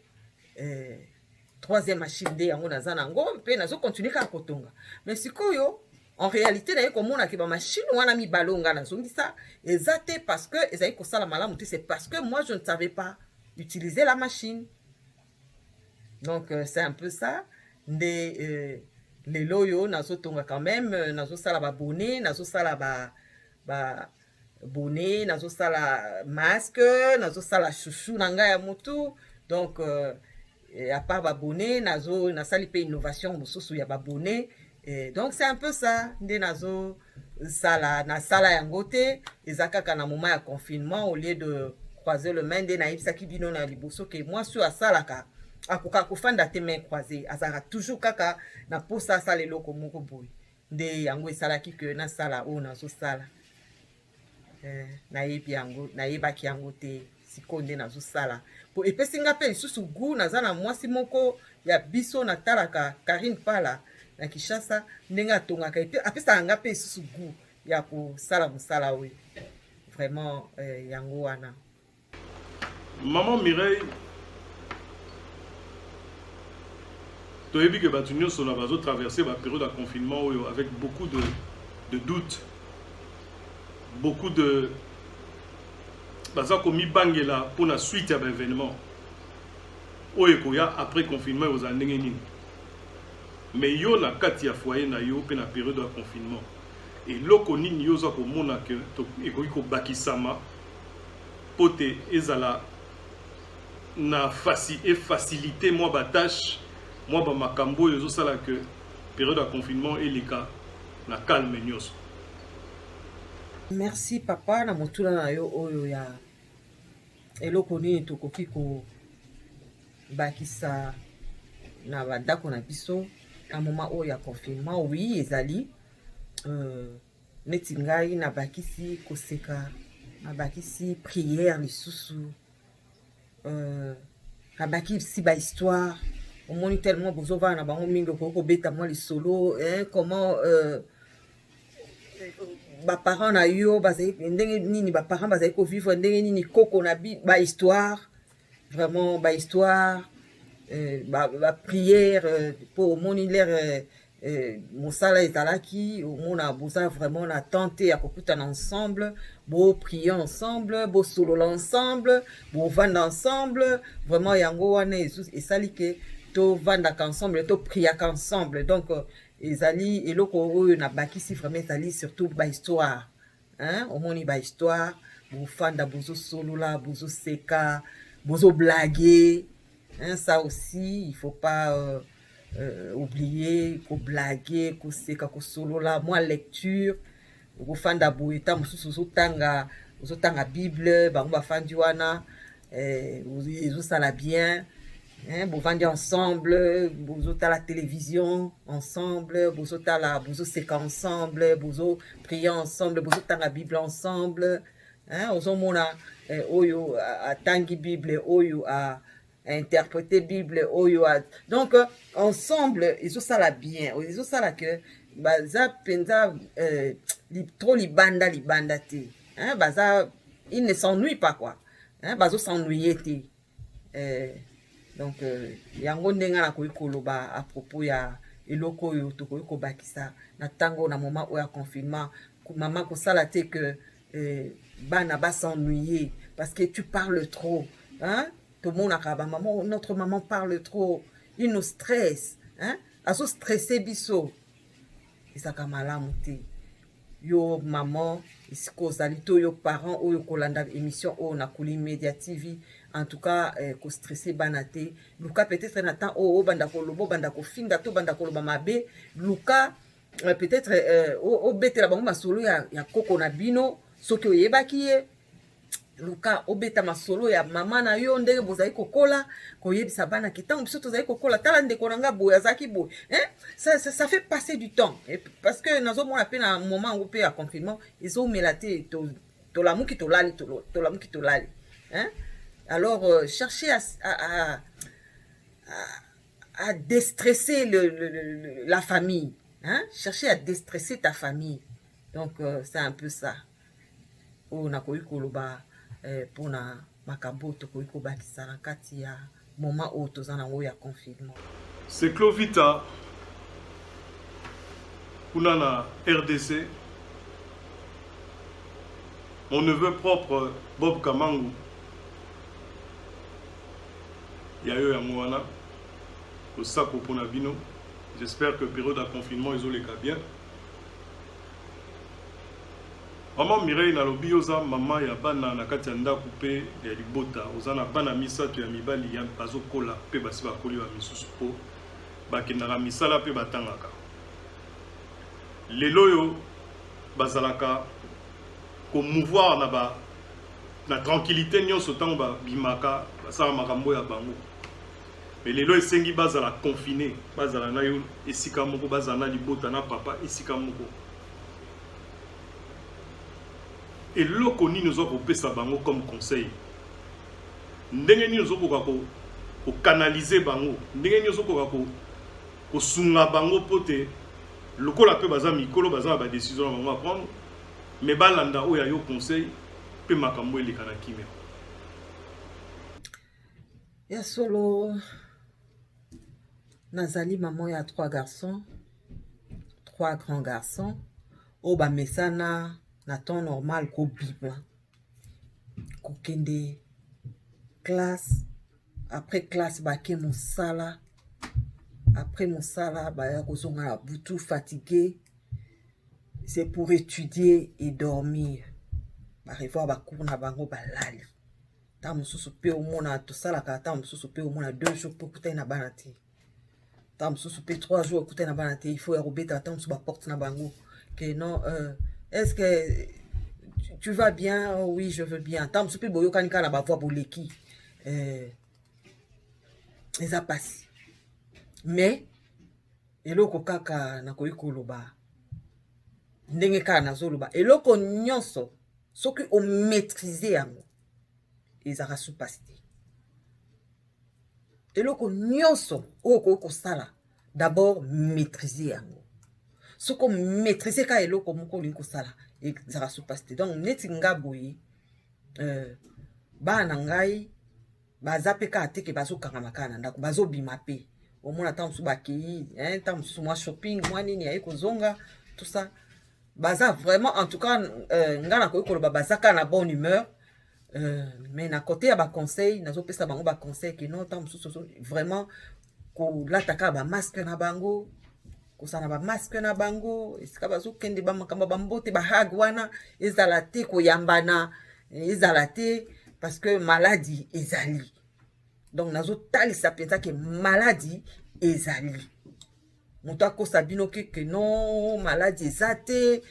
Troisième machine nde yango naza nango mpe nazocontinuer kaka kotonga. Mais sikoyo, en réalité, naye komona ke bamachine wana mibale oyo ngai nazongisa, eza te parce que ezali kosala malamu te, c'est parce que moi je ne savais pas utiliser la machine. Donc c'est un peu ça nde lelo oyo nazotonga quand même, nazosala babonnets, nazosala ba bonnet, nazosala masque, nazosala chouchou na ngai ya motu. Donc à part babonnets, nazo nasali mpe innovation mosusu ya babonnets. Donc c'est un peu ça nde nazosala. Nasala yango te, eza kaka na moment ya confinement, au lieu de croiser le main. Nde nayebisaki bino na liboso ke mwasi oyo asalaka akokaka kofanda te main croisé, azalaka toujours kaka na posa asala eloko moko boye. Nde yango esalaki ke nasala oyo nazosala. Nayebi yango, nayebaki yango te. Sikoyo nde nazosala po epesi nga mpe lisusu gu. Naza na mwasi moko ya biso natalaka, Karine Pala na Kinshasa, ndenge atongaka, apesaka nga mpe lisusu gu ya kosala mosala oyo vraiment. Yango wana. Maman Mireille, toyebi ke bato nyonso na bazotraverse bapériode ya confinement oyo avec beaucoup de doute, beaucoup de baza komibangela mpona suite ya baévénement oyo ekoya après confinement, ekozala ndenge nini. Mais yo, na kati ya foyer na yo mpe na période ya confinement, eloko nini yo oza komona ke ekoki kobakisama mpo te ezala na efacilité mwa batâche, mwa bamakambo oyo ezosala ke période ya confinement eleka na calme nyonso? Merci papa na motuna na yo oyo ya eloko nini tokoki kobakisa na bandako na biso na moment oyo ya confinement. Oui, ezali neti ngai nabakisi koseka, nabakisi prière lisusu, nabakisi bahistoire. Omoni, tellement bozovanda na bango mingi, okoki kobeta mwa lisolo, comment baparent na yo bazali, ndenge nini baparent bazali kovivre, ndenge nini koko na bahistoire, vraiment bahistoire, baprière, mpo omoni l'heure mosala ezalaki, omona boza vraiment na temps te ya kokutana ensemble, boprier ensemble, bosolola ensemble, bovanda ensemble. Vraiment yango wana esali ke tovandaka ensemble, topriaka ensemble. Donc ezali eloko oyo nabakisi vraiment, ezali surtout bahistoire, hein? Omoni, bahistoire, bofanda, bozosolola, bozoseka, bozoblaguer. Hein, ça aussi, il faut pas oublier koblaguer, koseka, kosolola, mwa lecture. Okofanda boye, ntango mosusu ozotanga Bible, bango bafandi wana, ezosala bien, hein. Bovandi ensemble, bozotala télévision ensemble, bozotala, bozoseka ensemble, bozoprier ensemble, bozotanga Bible ensemble, hein. Ozomona oyo atangi Bible, oyo a interpréter Bible, oyo a... Donc ensemble ezosala bien, ezosala ke baza mpenza trop libanda libanda te, hein. Baza, ils ne s'ennuient pas quoi, hein, bazo s'ennuyer te. Donc yango ndenge nakoki koloba à propos ya eloko oyo tokoki kobakisa na ntango, na moment oyo ya confinement. Mama, kosala te que bana bas'ennuyer parce que tu parles trop, hein. Tomonaka bamama: "Notre maman parle trop, il nous stresse, hein, azostresser biso." Ezalaka malamu te. Yo mama, esika ozali, to yo parent oyo kolanda émission oyo na Kuli Media TV, en tout cas kostresser bana te. Luka peut-être na temps oyo obanda koloba, obanda kofinga to obanda koloba mabe, luka peut-être obetela bango masolo ya koko na bino soki oyebaki ye. Luka obeta masolo ya mama na yo, ndenge bozali kokola, koyebisa bana ke ntango biso tozali kokola, tala ndeko na nga boye azalaki boye, hein? Ça fait passer du temps. Et parce que nazomona mpe na moment yango mpe ya confinement, ezomela te, tolamuki, tolali, tolamuki, tolali, hein? Alors chercher à déstresser la famille, hein? Chercher à déstresser ta famille. Donc c'est un peu ça oyo nakoki koloba mpona makambo oyo tokoki kobakisa na kati ya moment oyo toza nango ya confinement. C'est Clovita kuna na RDC, mon neveu propre Bob Kamangu ya yo. Yango wana losako mpona bino. J'espère que période ya confinement ezoleka bien. Mama Mireille, nalobi oza mama ya bana na kati ya ndako mpe ya libota. Oza na bana misato ya mibali ya bazokola mpe basi bakoli, ba misusu mpo bakendaka misala mpe batangaka. Lelo oyo bazalaka komouvoir na tranquillité nyonso, ntango babimaka basala makambo ya bango. Mais lelo esengi bazala confiné, bazala na yo esika moko, bazala na libota na papa esika moko. Eloko nini oza kopesa bango comme conseil? Ndenge nini ozokoka kocanaliser bango? Ndenge nini ozokoka kosunga bango mpo te lokola mpe baza mikolo, baza na badécision na bango à prendre, mais balanda oyo ya yo conseil mpe makambo eleka na kimia? Ya solo, nazali mama ya trois garçons, trois grands garçons oyo bamesana na temps normal kobima, kokende classe, après classe bake mosala, après mosala baya kozonga na butu fatigué, c'est pour étudier et dormir, barevoir bacours na bango, balali. Ntango mosusu mpe omona tosalaka, ntango mosusu mpe omona 2 jours mpe okutani na bana te, ntango mosusu mpe 3 jours okutani na bana te. Il faut ya kobeta ntango mosusu baporte na bango ke non, est ce que tu vas bien? Oh, oui, je veux bien. Ntango mosusu mpe boyokani kaka na bavoix, boleki. Eza mpasi, mais eloko kaka nakoki koloba, ndenge kaka nazoloba, eloko nyonso soki omaîtriser yango, ezalaka su mpasi te. Eloko nyonso oyo okoki kosala, d'abord maîtriser yango. Soki omaîtriser kaka eloko moko olingi kosala, ezalaka su mpasi te. Donc neti nga boye, bana na ngai baza mpe kaka te ke bazokangama kaka na ndako. Bazobima mpe, omona ntango mosusu bakei, ntango mosusu mwa shopping, mwa nini, aye kozonga, tout ça. Baza vraiment, en tout cas nga nakoki koloba baza kaka na bonne humeur. Mais na côté ya baconseil, nazopesa bango baconseil ke non, ntango mosusu vraiment kolata kaka bamasque na bango, kosala bamasque na bango esika bazokende, bamakambo bambote, bahug wana ezala te, koyambana ezala te, parce que maladie ezali. Donc nazotalisa mpenza ke maladi ezali. Moto akosa bino ke ke non, maladi eza te.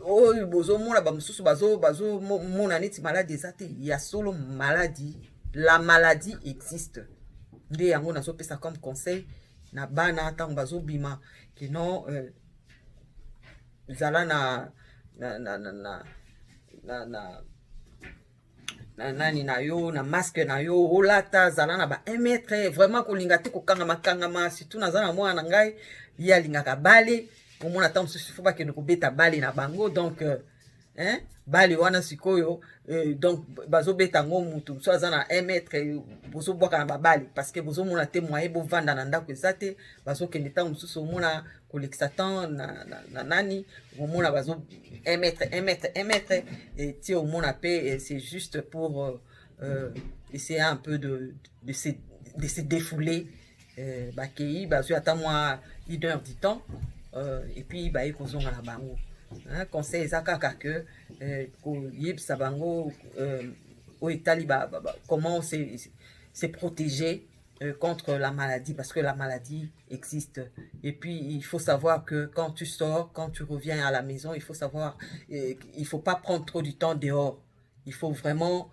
Oyo bozomona, bamosusu bazomona neti maladi eza te. Ya solo, maladi, la maladie existe. Nde yango nazopesa comme conseil na bana ntango bazobima ke non, zala na nani na yo, na masque na yo olata, zala na ba 1 mètre. Vraiment kolinga te kokangama kangama. Surtout naza na mwana na ngai, ye alingaka balle. Omona ntango mosusu faut bakende kobeta balle na bango. Donc hein, balle wana sikoyo, donc bazobeta yango, mutu so aza na 1 mètre, bozobwaka na baballe parce que bozomona te moyen bovanda na ndako eza te. Bazokende ntango mosusu, omona kolekisa temps na nani, omona bazo 1 mètre, 1 mètre, 1 mètre et ti omona mpe c'est juste pour essayer un peu de se défouler. Bakei, bazwi ata mwa une heure du temps et puis baye kozonga na bango. Hein, conseil eza kaka ke koyebisa bango oyo etali comment se protéger contre la maladie, parce que la maladie existe. Et puis il faut savoir que quand tu sors, quand tu reviens à la maison, il faut savoir, il faut pas prendre trop du temps dehors. Il faut vraiment,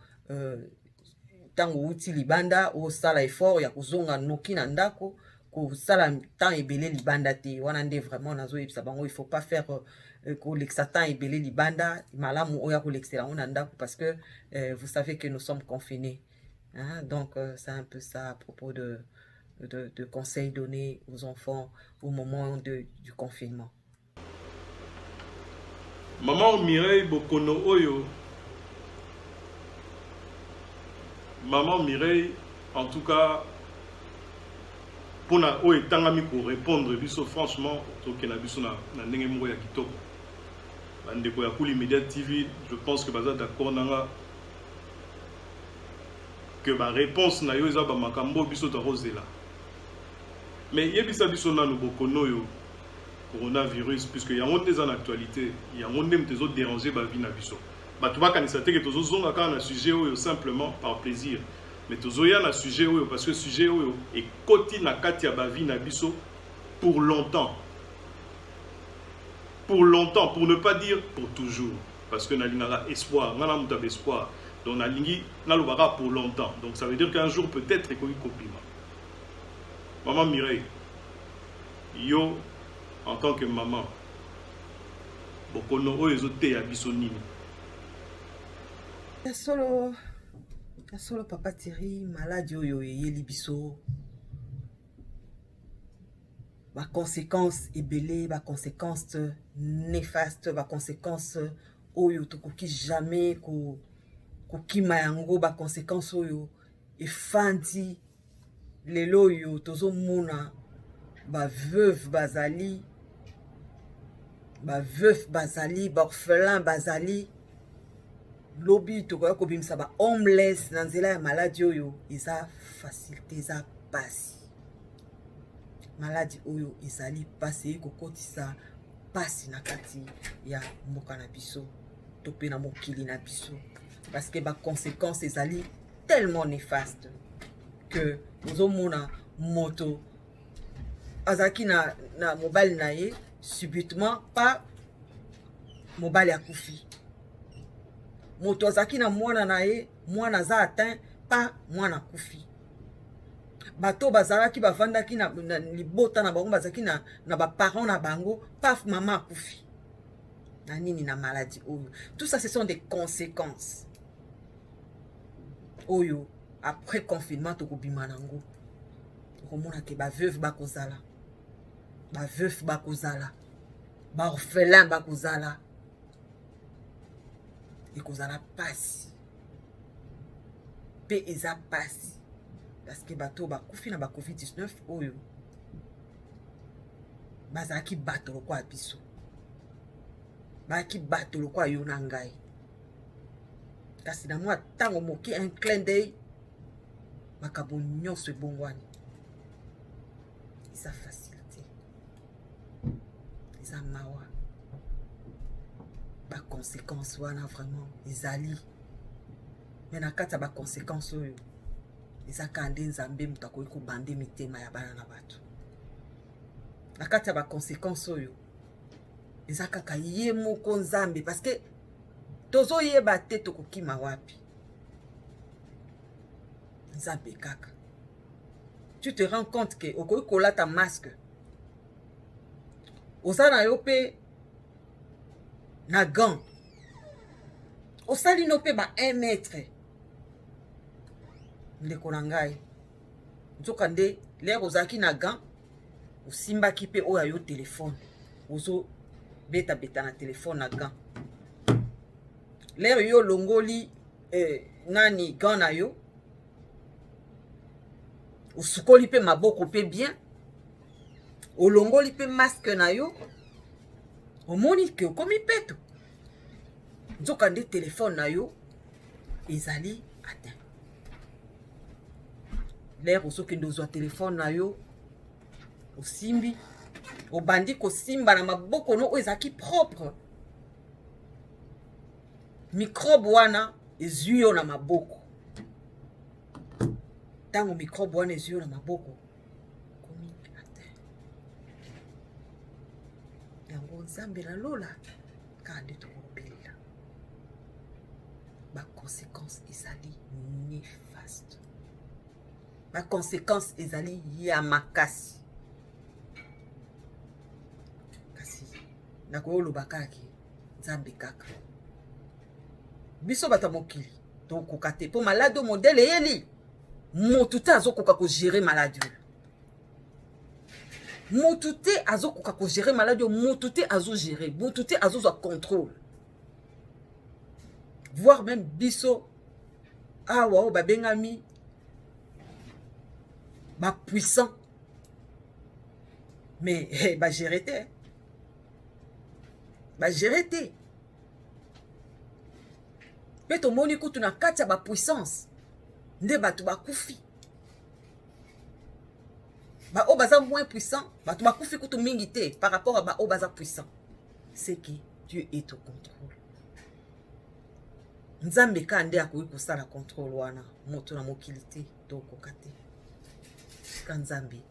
ntango outi libanda, osala effort ya kozonga noki na ndako, kosala temps ebele libanda te. Wana nde vraiment nazoyebisa bango, il faut pas faire kolekisa temps ebele libanda. Malamu oyo akolekisela yango na ndako parce que vous savez que nous sommes confinés, hein? Donc c'est un peu ça à propos de conseils donnés aux enfants au moment du confinement. Maman Mireille Bokono oyo, maman Mireille, en tout cas mpona oyo etangami korépondre biso, franchement tokenda biso na ndenge moko ya kitoko. Bandeko ya Kuli Media TV, je pense que baza d'accord na nga ke baréponse na yo eza bamakambo oyo biso tokozela. Mais yebisa biso nanu, bokono oyo coronavirus, puisque yango nde eza na actualité, yango nde moto ezodéranger bavie na biso. Bato bakanisa te ke tozozonga kaka na sujet oyo simplement par plaisir, mais tozoya na sujet oyo parce que sujet oyo ekoti na kati ya bavie na biso pour longtemps, pour longtemps, pour ne pas dire pour toujours, parce que nalingaka espoir, nga na moto ya espoir. Donc nalingi nalobaka pour longtemps, donc ça veut dire qu'un jour peut-être ekoki kobima. Maman Mireille, yo en tant que maman, bokono oyo ezoteya biso nini? Ya solo, ya solo, papa Thierry, maladi oyo eyeli biso baconséquence ebele, baconséquence néfaste, baconséquence oyo tokoki jamais kokima yango, baconséquence oyo efandi lelo oyo. Tozomona baveuve bazali, baveuve bazali, baorphelin bazali. Lobi tokoya kobimisa bahomeless na nzela ya maladi oyo. Eza facile te, eza pasi. Maladi oyo ezali pasi, eye kokotisa pasi na kati ya mboka na biso to mpe na mokili na biso, parce que baconséquence ezali tellement néfaste que ozomona moto azalaki na mobali na ye, subitement pa mobali akufi. Moto azalaki na mwana na ye, mwana aza atteint, pa mwana akufi. Bato bazalaki, bavandaki na libota na bango, bazalaki na baparent na bango, paf, mama akufi. Na nini? Na maladie oyo. Tout ça, ce sont des conséquences oyo après confinement tokobima nango. Okomona ke baveuve bakozala, baveuve bakozala, baorphelin bakozala. Ekozala pasi mpe eza pasi parce que bato bakufi na ba COVID-19 oyo bazalaki bato lokola biso, bazalaki bato lokola yo na ngai. Kasi na mwa ntango moke, un clin d'œil, makambo nyonso ebongwani. Eza facile te, eza mawa. Baconséquence wana vraiment ezali, mais na kati ya baconséquence oyo Eza kaka nde Nzambe moto akoki kobande mitema ya bana na bato. Na kati ya ba conséquences oyo eza kaka ye moko Nzambe, parce que tozoyeba te tokokima wapi. Nzambe kaka. Tu te rends compte que okoki kolata masque, oza na yo mpe na gant, osali no mpe ba 1 mètre, ndeko na ngai, nzoka nde lere ozalaki na gant, osimbaki mpe oyo ayo telefone, ozobetabeta na telefone na gant. Lere yo olongoli nani gant na yo, osukoli mpe maboko mpe bien, olongoli mpe masque na yo, omoni ke okomi peto, nzoka nde telefone na yo ezali atteint. Lere ozokende ozwa telefone na yo, osimbi, obandi kosimba na maboko no oyo ezalaki propre, microbe wana ezwi yo na maboko. Ntango microbe wana ezwi yo na maboko, komi atteint. Yango Nzambe na lola kaka nde tokobelela. Baconséquence ezali néfaste, baconséquence ezali ya makasi. Kasi nakoyoloba kaka Nzambe kaka, biso bato ya mokili tokoka te, mpo maladi oyo modele eyeli, motu te azokoka kogérer maladi oyo, motu te azokoka kogérer maladi oyo, motu te azogérer, motu te azozwa contrôle. Voire même biso awa oyo babengami bapuissant, mais eh, bagérer te, bagérer te. Mpe tomoni kutu na kati ya bapuissance nde bato bakufi. Baoyo baza moins puissant, bato bakufi kutu mingi te par rapport à baoyo baza puissant. C'est que Dieu est au contrôle. Nzambe kaka nde akoki kosala contrôle wana, moto na mokili te, tokoka te. Ka Nzambe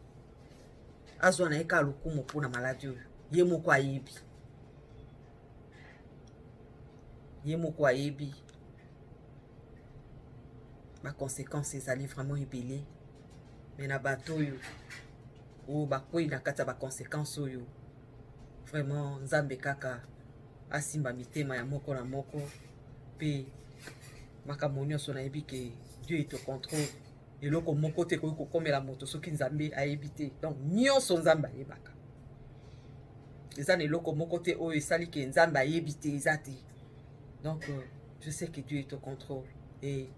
azwa na ye kaka lokumu mpona maladi oyo, ye moko ayebi, ye moko ayebi. Baconséquence ezali vraiment ebele, mais na bato oyo oyo bakwei na kati ya baconséquence oyo, vraiment Nzambe kaka asimba mitema ya moko na moko. Mpe makambo nyonso nayebi ke Dieu est au contrôle. Eloko moko te ekoki kokomela moto soki Nzambe ayebi te. Donc nyonso Nzambe ayebaka. Eza na eloko moko te oyo esali ke Nzambe ayebi te, eza te. Donc je sais que Dieu est au contrôle et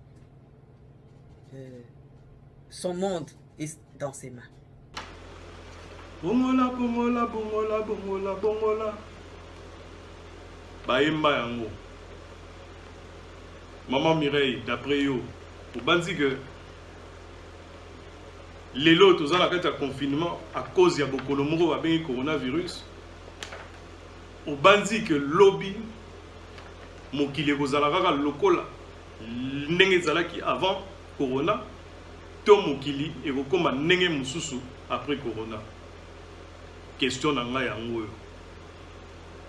son monde est dans ses mains. Bongola, bongola, bongola, bongola, bongola, bayemba yango. Mama Mireille, d'après yo, obandi ke lelo toza na kati ya confinement à cause ya bokono moko babengi coronavirus, obandi ke lobi mokili ekozala kaka lokola ndenge ezalaki avant corona, to mokili ekokóma ndenge mosusu après corona? Question na ngai yango oyo: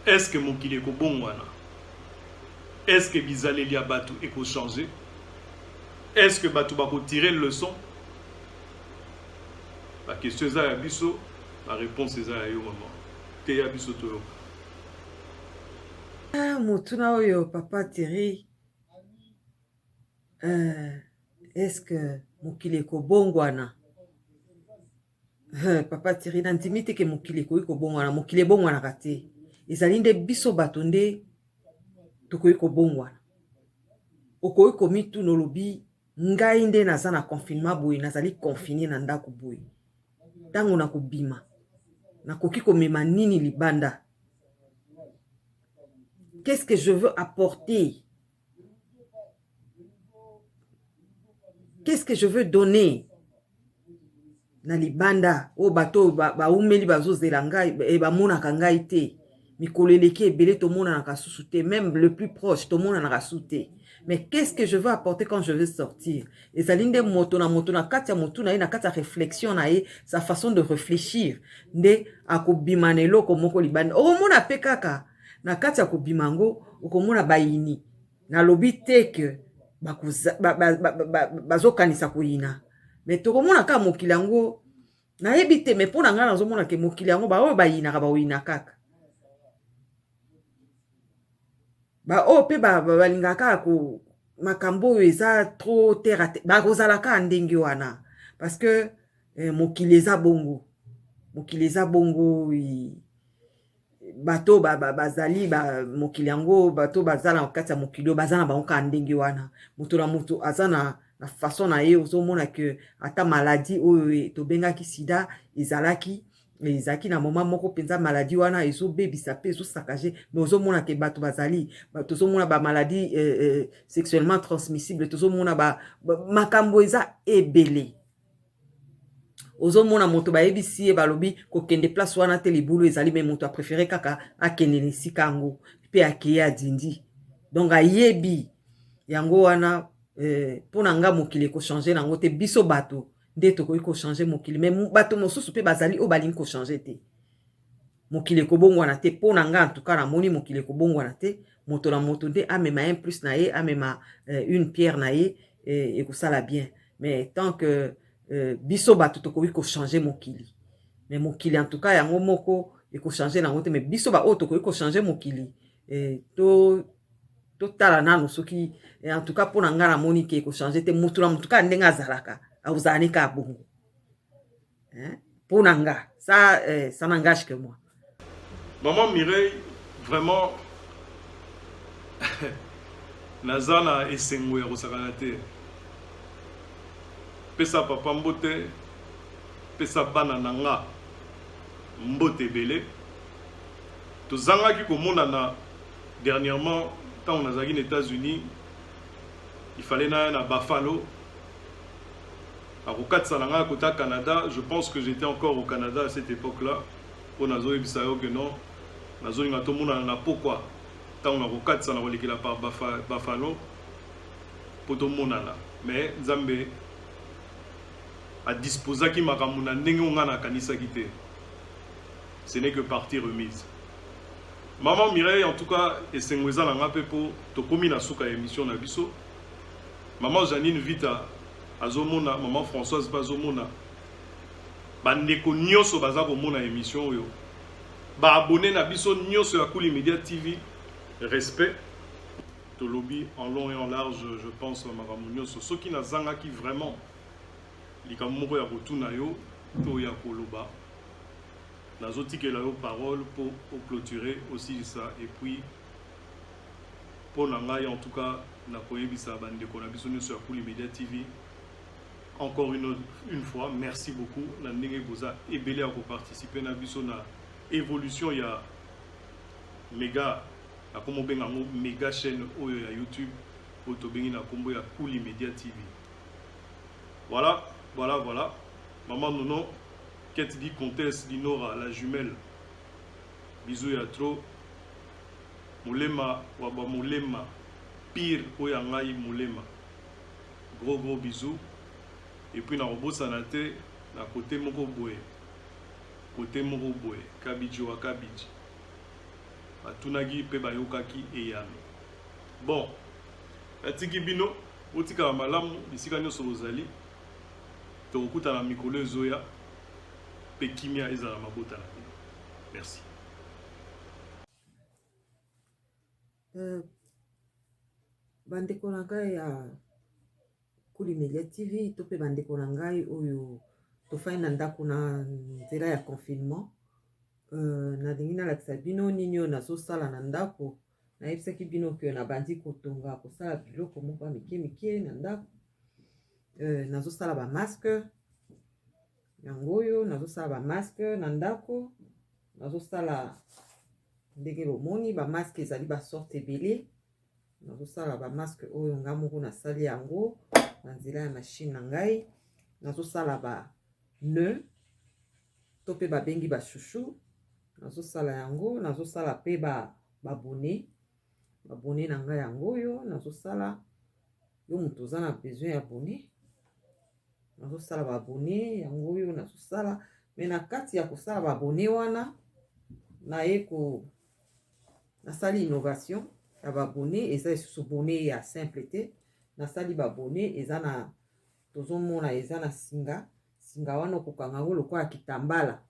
est ce que mokili ekobongwana? Est ce que bizaleli ya bato ekochange? Est ce que bato bakotire leçon? Baquestion eza ya biso, baréponse eza ya yo. Mama, teya biso toyoka. Ah, motuna oyo, papa Thierry, est ce que mokili ekobongwana? Papa Thierry, nandimi te ke mokili ekoki kobongwana. Mokili ebongwanaka te, ezali nde biso bato nde tokoki kobongwana. Okoki komituna, olobi: ngai nde naza na confinement boye, nazali confiné na ndako boye, ntango nakobima nakoki komema nini libanda? Qu'est-ce que je veux apporter? Qu'est-ce que je veux donner na libanda oyo bato oyo baumeli bazozela ngai, bamonaka ngai te? Mikolo eleki ebele, tomonanaka susu te. Même le plus proche, tomonanaka susu te. Mais qu'est-ce que je veux apporter quand je veux sortir? Ezali nde moto na moto na kati ya motu na ye, na kati ya réflexion na ye, sa façon de réfléchir nde akobima na eloko moko libanda. Okomona mpe kaka na kati ya kobima yango, okomona bayini. Nalobi te ke bazokanisa koyina, mais tokomona kaka mokili yango. Nayebi te, mais mpo na ngai nazomona ke mokili yango, baoyo bayinaka baoyina kaka, baoyo mpe balingaka kaka ko makambo oyo eza trop terre à terre, bakozala kaka ndenge wana, parce que mokili eza bongo, mokili eza bongo. Bato bazali ba, mokili yango, bato baza na kati ya mokili oyo baza na bango kaka ndenge wana. Moto na moto aza na façon na ye. Ozomona ke ata maladie oyo tobengaki sida ezalaki na moment moko mpenza, maladie wana ezobebisa mpe ezosakage, mais ozomona ke bato bazali, tozomona bamaladie sexuellement transmissible, tozomona makambo eza ebele. Ozomona moto bayebisi ye, balobi kokende place wana te, libulu ezali, mais moto apréféré kaka akende na esika yango mpe akeye, adindi. Donc ayebi yango wana. Mpo na nga, mokili ekochange nango te. Biso bato nde tokoki kochange mokili, mais bato mosusu mpe bazali oyo balingi kochange te. Mokili ekobongwana te. Mpo na nga, en tout cas, namoni mokili ekobongwana te. Moto na moto nde amema un plus na ye, amema une pierre na ye, ekosala bien. Mais tant que biso bato tokoki kochange mokili, mais mokili en tout cas yango moko ekochange nango te. Mais biso baoyo tokoki kochange mokili, to totala nano soki. En tout cas, mpo na ngai, namoni ke ekochange te. Motu na motu kaka ndenge azalaka, akozala ne kaka bongo. Mpo na nga, ça n'engage que moi. Maman Mireille, vraiment naza na esengo ya kosakana te. Pesa papa mbote, pesa bana na nga mbote ebele. Tozangaki komonana dernièrement ntango nazalaki na États-Unis. Il fallait naya na Buffalo, akokatisa na ngai kota Canada. Je pense que j'étais encore au Canada à cette époque là mpo nazoyebisa yo ke non, nazolinga tomonana na pokwa ntango nakokatisa na kolekela par Buffalo mpo tomonana. Mais Nzambe adisposaki makambo na ndenge oyo ngai nakanisaki te. Ce n'est que partie remise. Maman Mireille, en tout cas esengo eza na nga mpe mpo tokomi na suka ya émission na biso. Maman Janine Vita azomona, maman Françoise mpe azomona, bandeko nyonso baza komona émission oyo, baabonné na biso nyonso ya Kuli Media TV, respect. Tolobi en long et en large, je pense, makambo nyonso. Soki nazangaki vraiment likambo moko ya kotuna yo to ya koloba, nazotikela yo parole mpo oclôturer, osilisa. Et puis mpo na ngai, en tout cas, nakoyebisa bandeko na biso nyonso ya Kuli Media TV encore une fois, merci beaucoup na ndenge boza ebele ya koparticipe na biso na évolution ya méga, nakomobenga yango méga chaîne oyo ya YouTube oyo tobengi na nkombo ya Kuli Media TV. Voilà. Maman Nono Kate dit comtesse Dinora la jumelle, bisous ya trop. Molema wa bamolema pire oyo ya ngai molema, gros gros bisous. Et puis nakobosana te na kote moko boye, kote moko boye, Kabiji wa Kabiji, batunaki mpe bayokaki eyano. Bon, natiki bino, botikala malamu bisika nyonso bozali. Tokokutana mikolo ezoya, mpe kimia ezala mabota na bino. Merci. Bandeko na ngai ya Kuli Media TV to mpe bandeko na ngai oyo tofandi na ndako na nzela ya confinement, nalingi nalakisa bino nini oyo nazosala na ndako. Nayebisaki bino ke nabandi kotonga, kosala biloko moko ya mike mike na ndako. Nazosala bamasque yango oyo, nazosala bamasque na ndako. Nazosala ndenge bomoni, bamasque ezali basorte ebele. Nazosala bamasque oyo nga moko nasali yango na nzela ya machine na ngai. Nazosala ba nœud to mpe babengi bachouchou, nazosala yango. Nazosala mpe babonnet, babonnet na ngai yango oyo nazosala. Yo moto oza na besoin ya bonnet, nazosala ba bonnet yango oyo nazosala. Me na kati ya kosala ba bonnet wana, naye ko nasali innovation ya ba bonnet. Eza lisusu bonnet ya simple te. Nasali ba bonnet eza na, tozomona eza na singa. Singa wana okokanga yango lokola kitambala.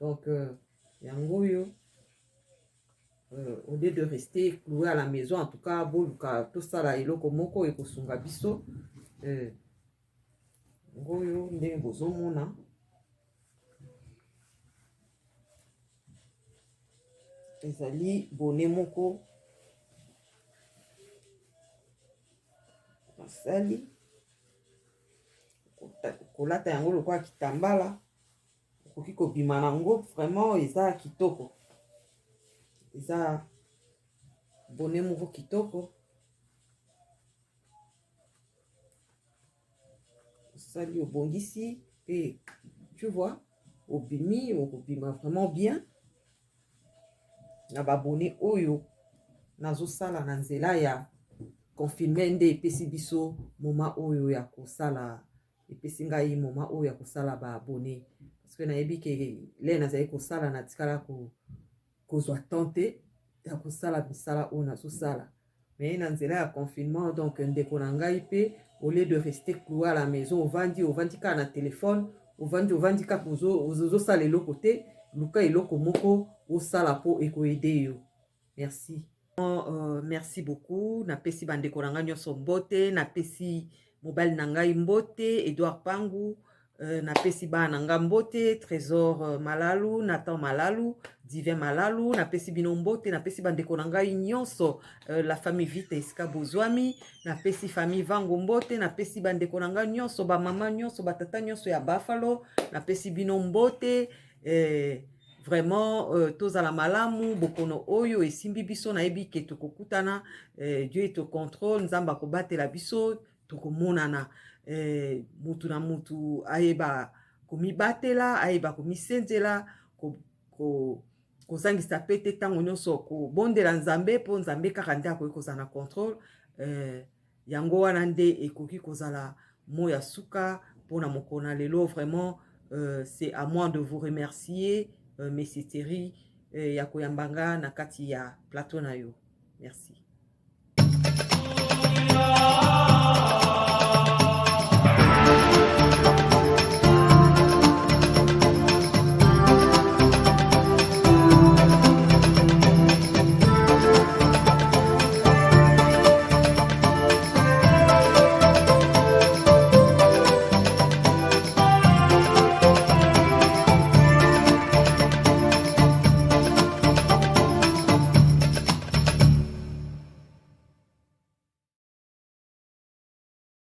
Donc yango oyo, au lieu de rester cloué à la maison, en tout cas boluka tosala eloko moko ekosunga biso. Yango oyo ndenge bozomona, ezali bonnet moko nasali, kolata yango lokola kitambala, okoki kobima na yango. Vraiment eza kitoko, eza bonnet moko kitoko. Osali, obongisi mpe, tu vois, obimi, okobima vraiment bien na ba bonnet oyo nazosala na nzela ya confinement. Nde epesi biso moment oyo ya kosala, epesi ngai moment oyo ya kosala ba bonnet, parce que nayebi ke le nazali kosala, natikala kozwa temps te ya kosala misala oyo nazosala. Mais na nzela ya confinement, donc ndeko na ngai mpe, au lieu de rester cloué à la maison, ovandi, ovandi kaka na telefone, ovandi, ovandi kaka, ozosala eloko te, luka eloko moko osala mpo ekoaider yo. Merci. Merci beaucoup. Napesi bandeko na ngai nyonso mbote, napesi mobali na ngai mbote, Edouard Pangu, napesi bana na ngai mbote, Trésor Malalu, Nathan Malalu, Divin Malalu. Napesi bino mbote, napesi bandeko na ngai nyonso, la famille Vita esika bozwami, napesi famille Vango mbote, napesi bandeko na ngai nyonso, bamama nyonso, batata nyonso ya Buffalo, napesi bino mbote. Vraiment, tozala malamu. Bokono oyo esimbi biso, nayebi ke tokokutana. Dieu est au contrôle, Nzambe akobatela biso, tokomonana. Mutu na mutu ayeba komibatela, ayeba komisenzela, kozangisa pe te ntango nyonso kobondela Nzambe, mpo Nzambe kaka nde akoki kozala na contrôle. Yango wana nde ekoki kozala mo ya suka mpona mokolo na lelo. Vraiment, c'est à moi de vous remercier, monsieur Thierry, ya koyamba nga na kati ya plateau na yo. Merci.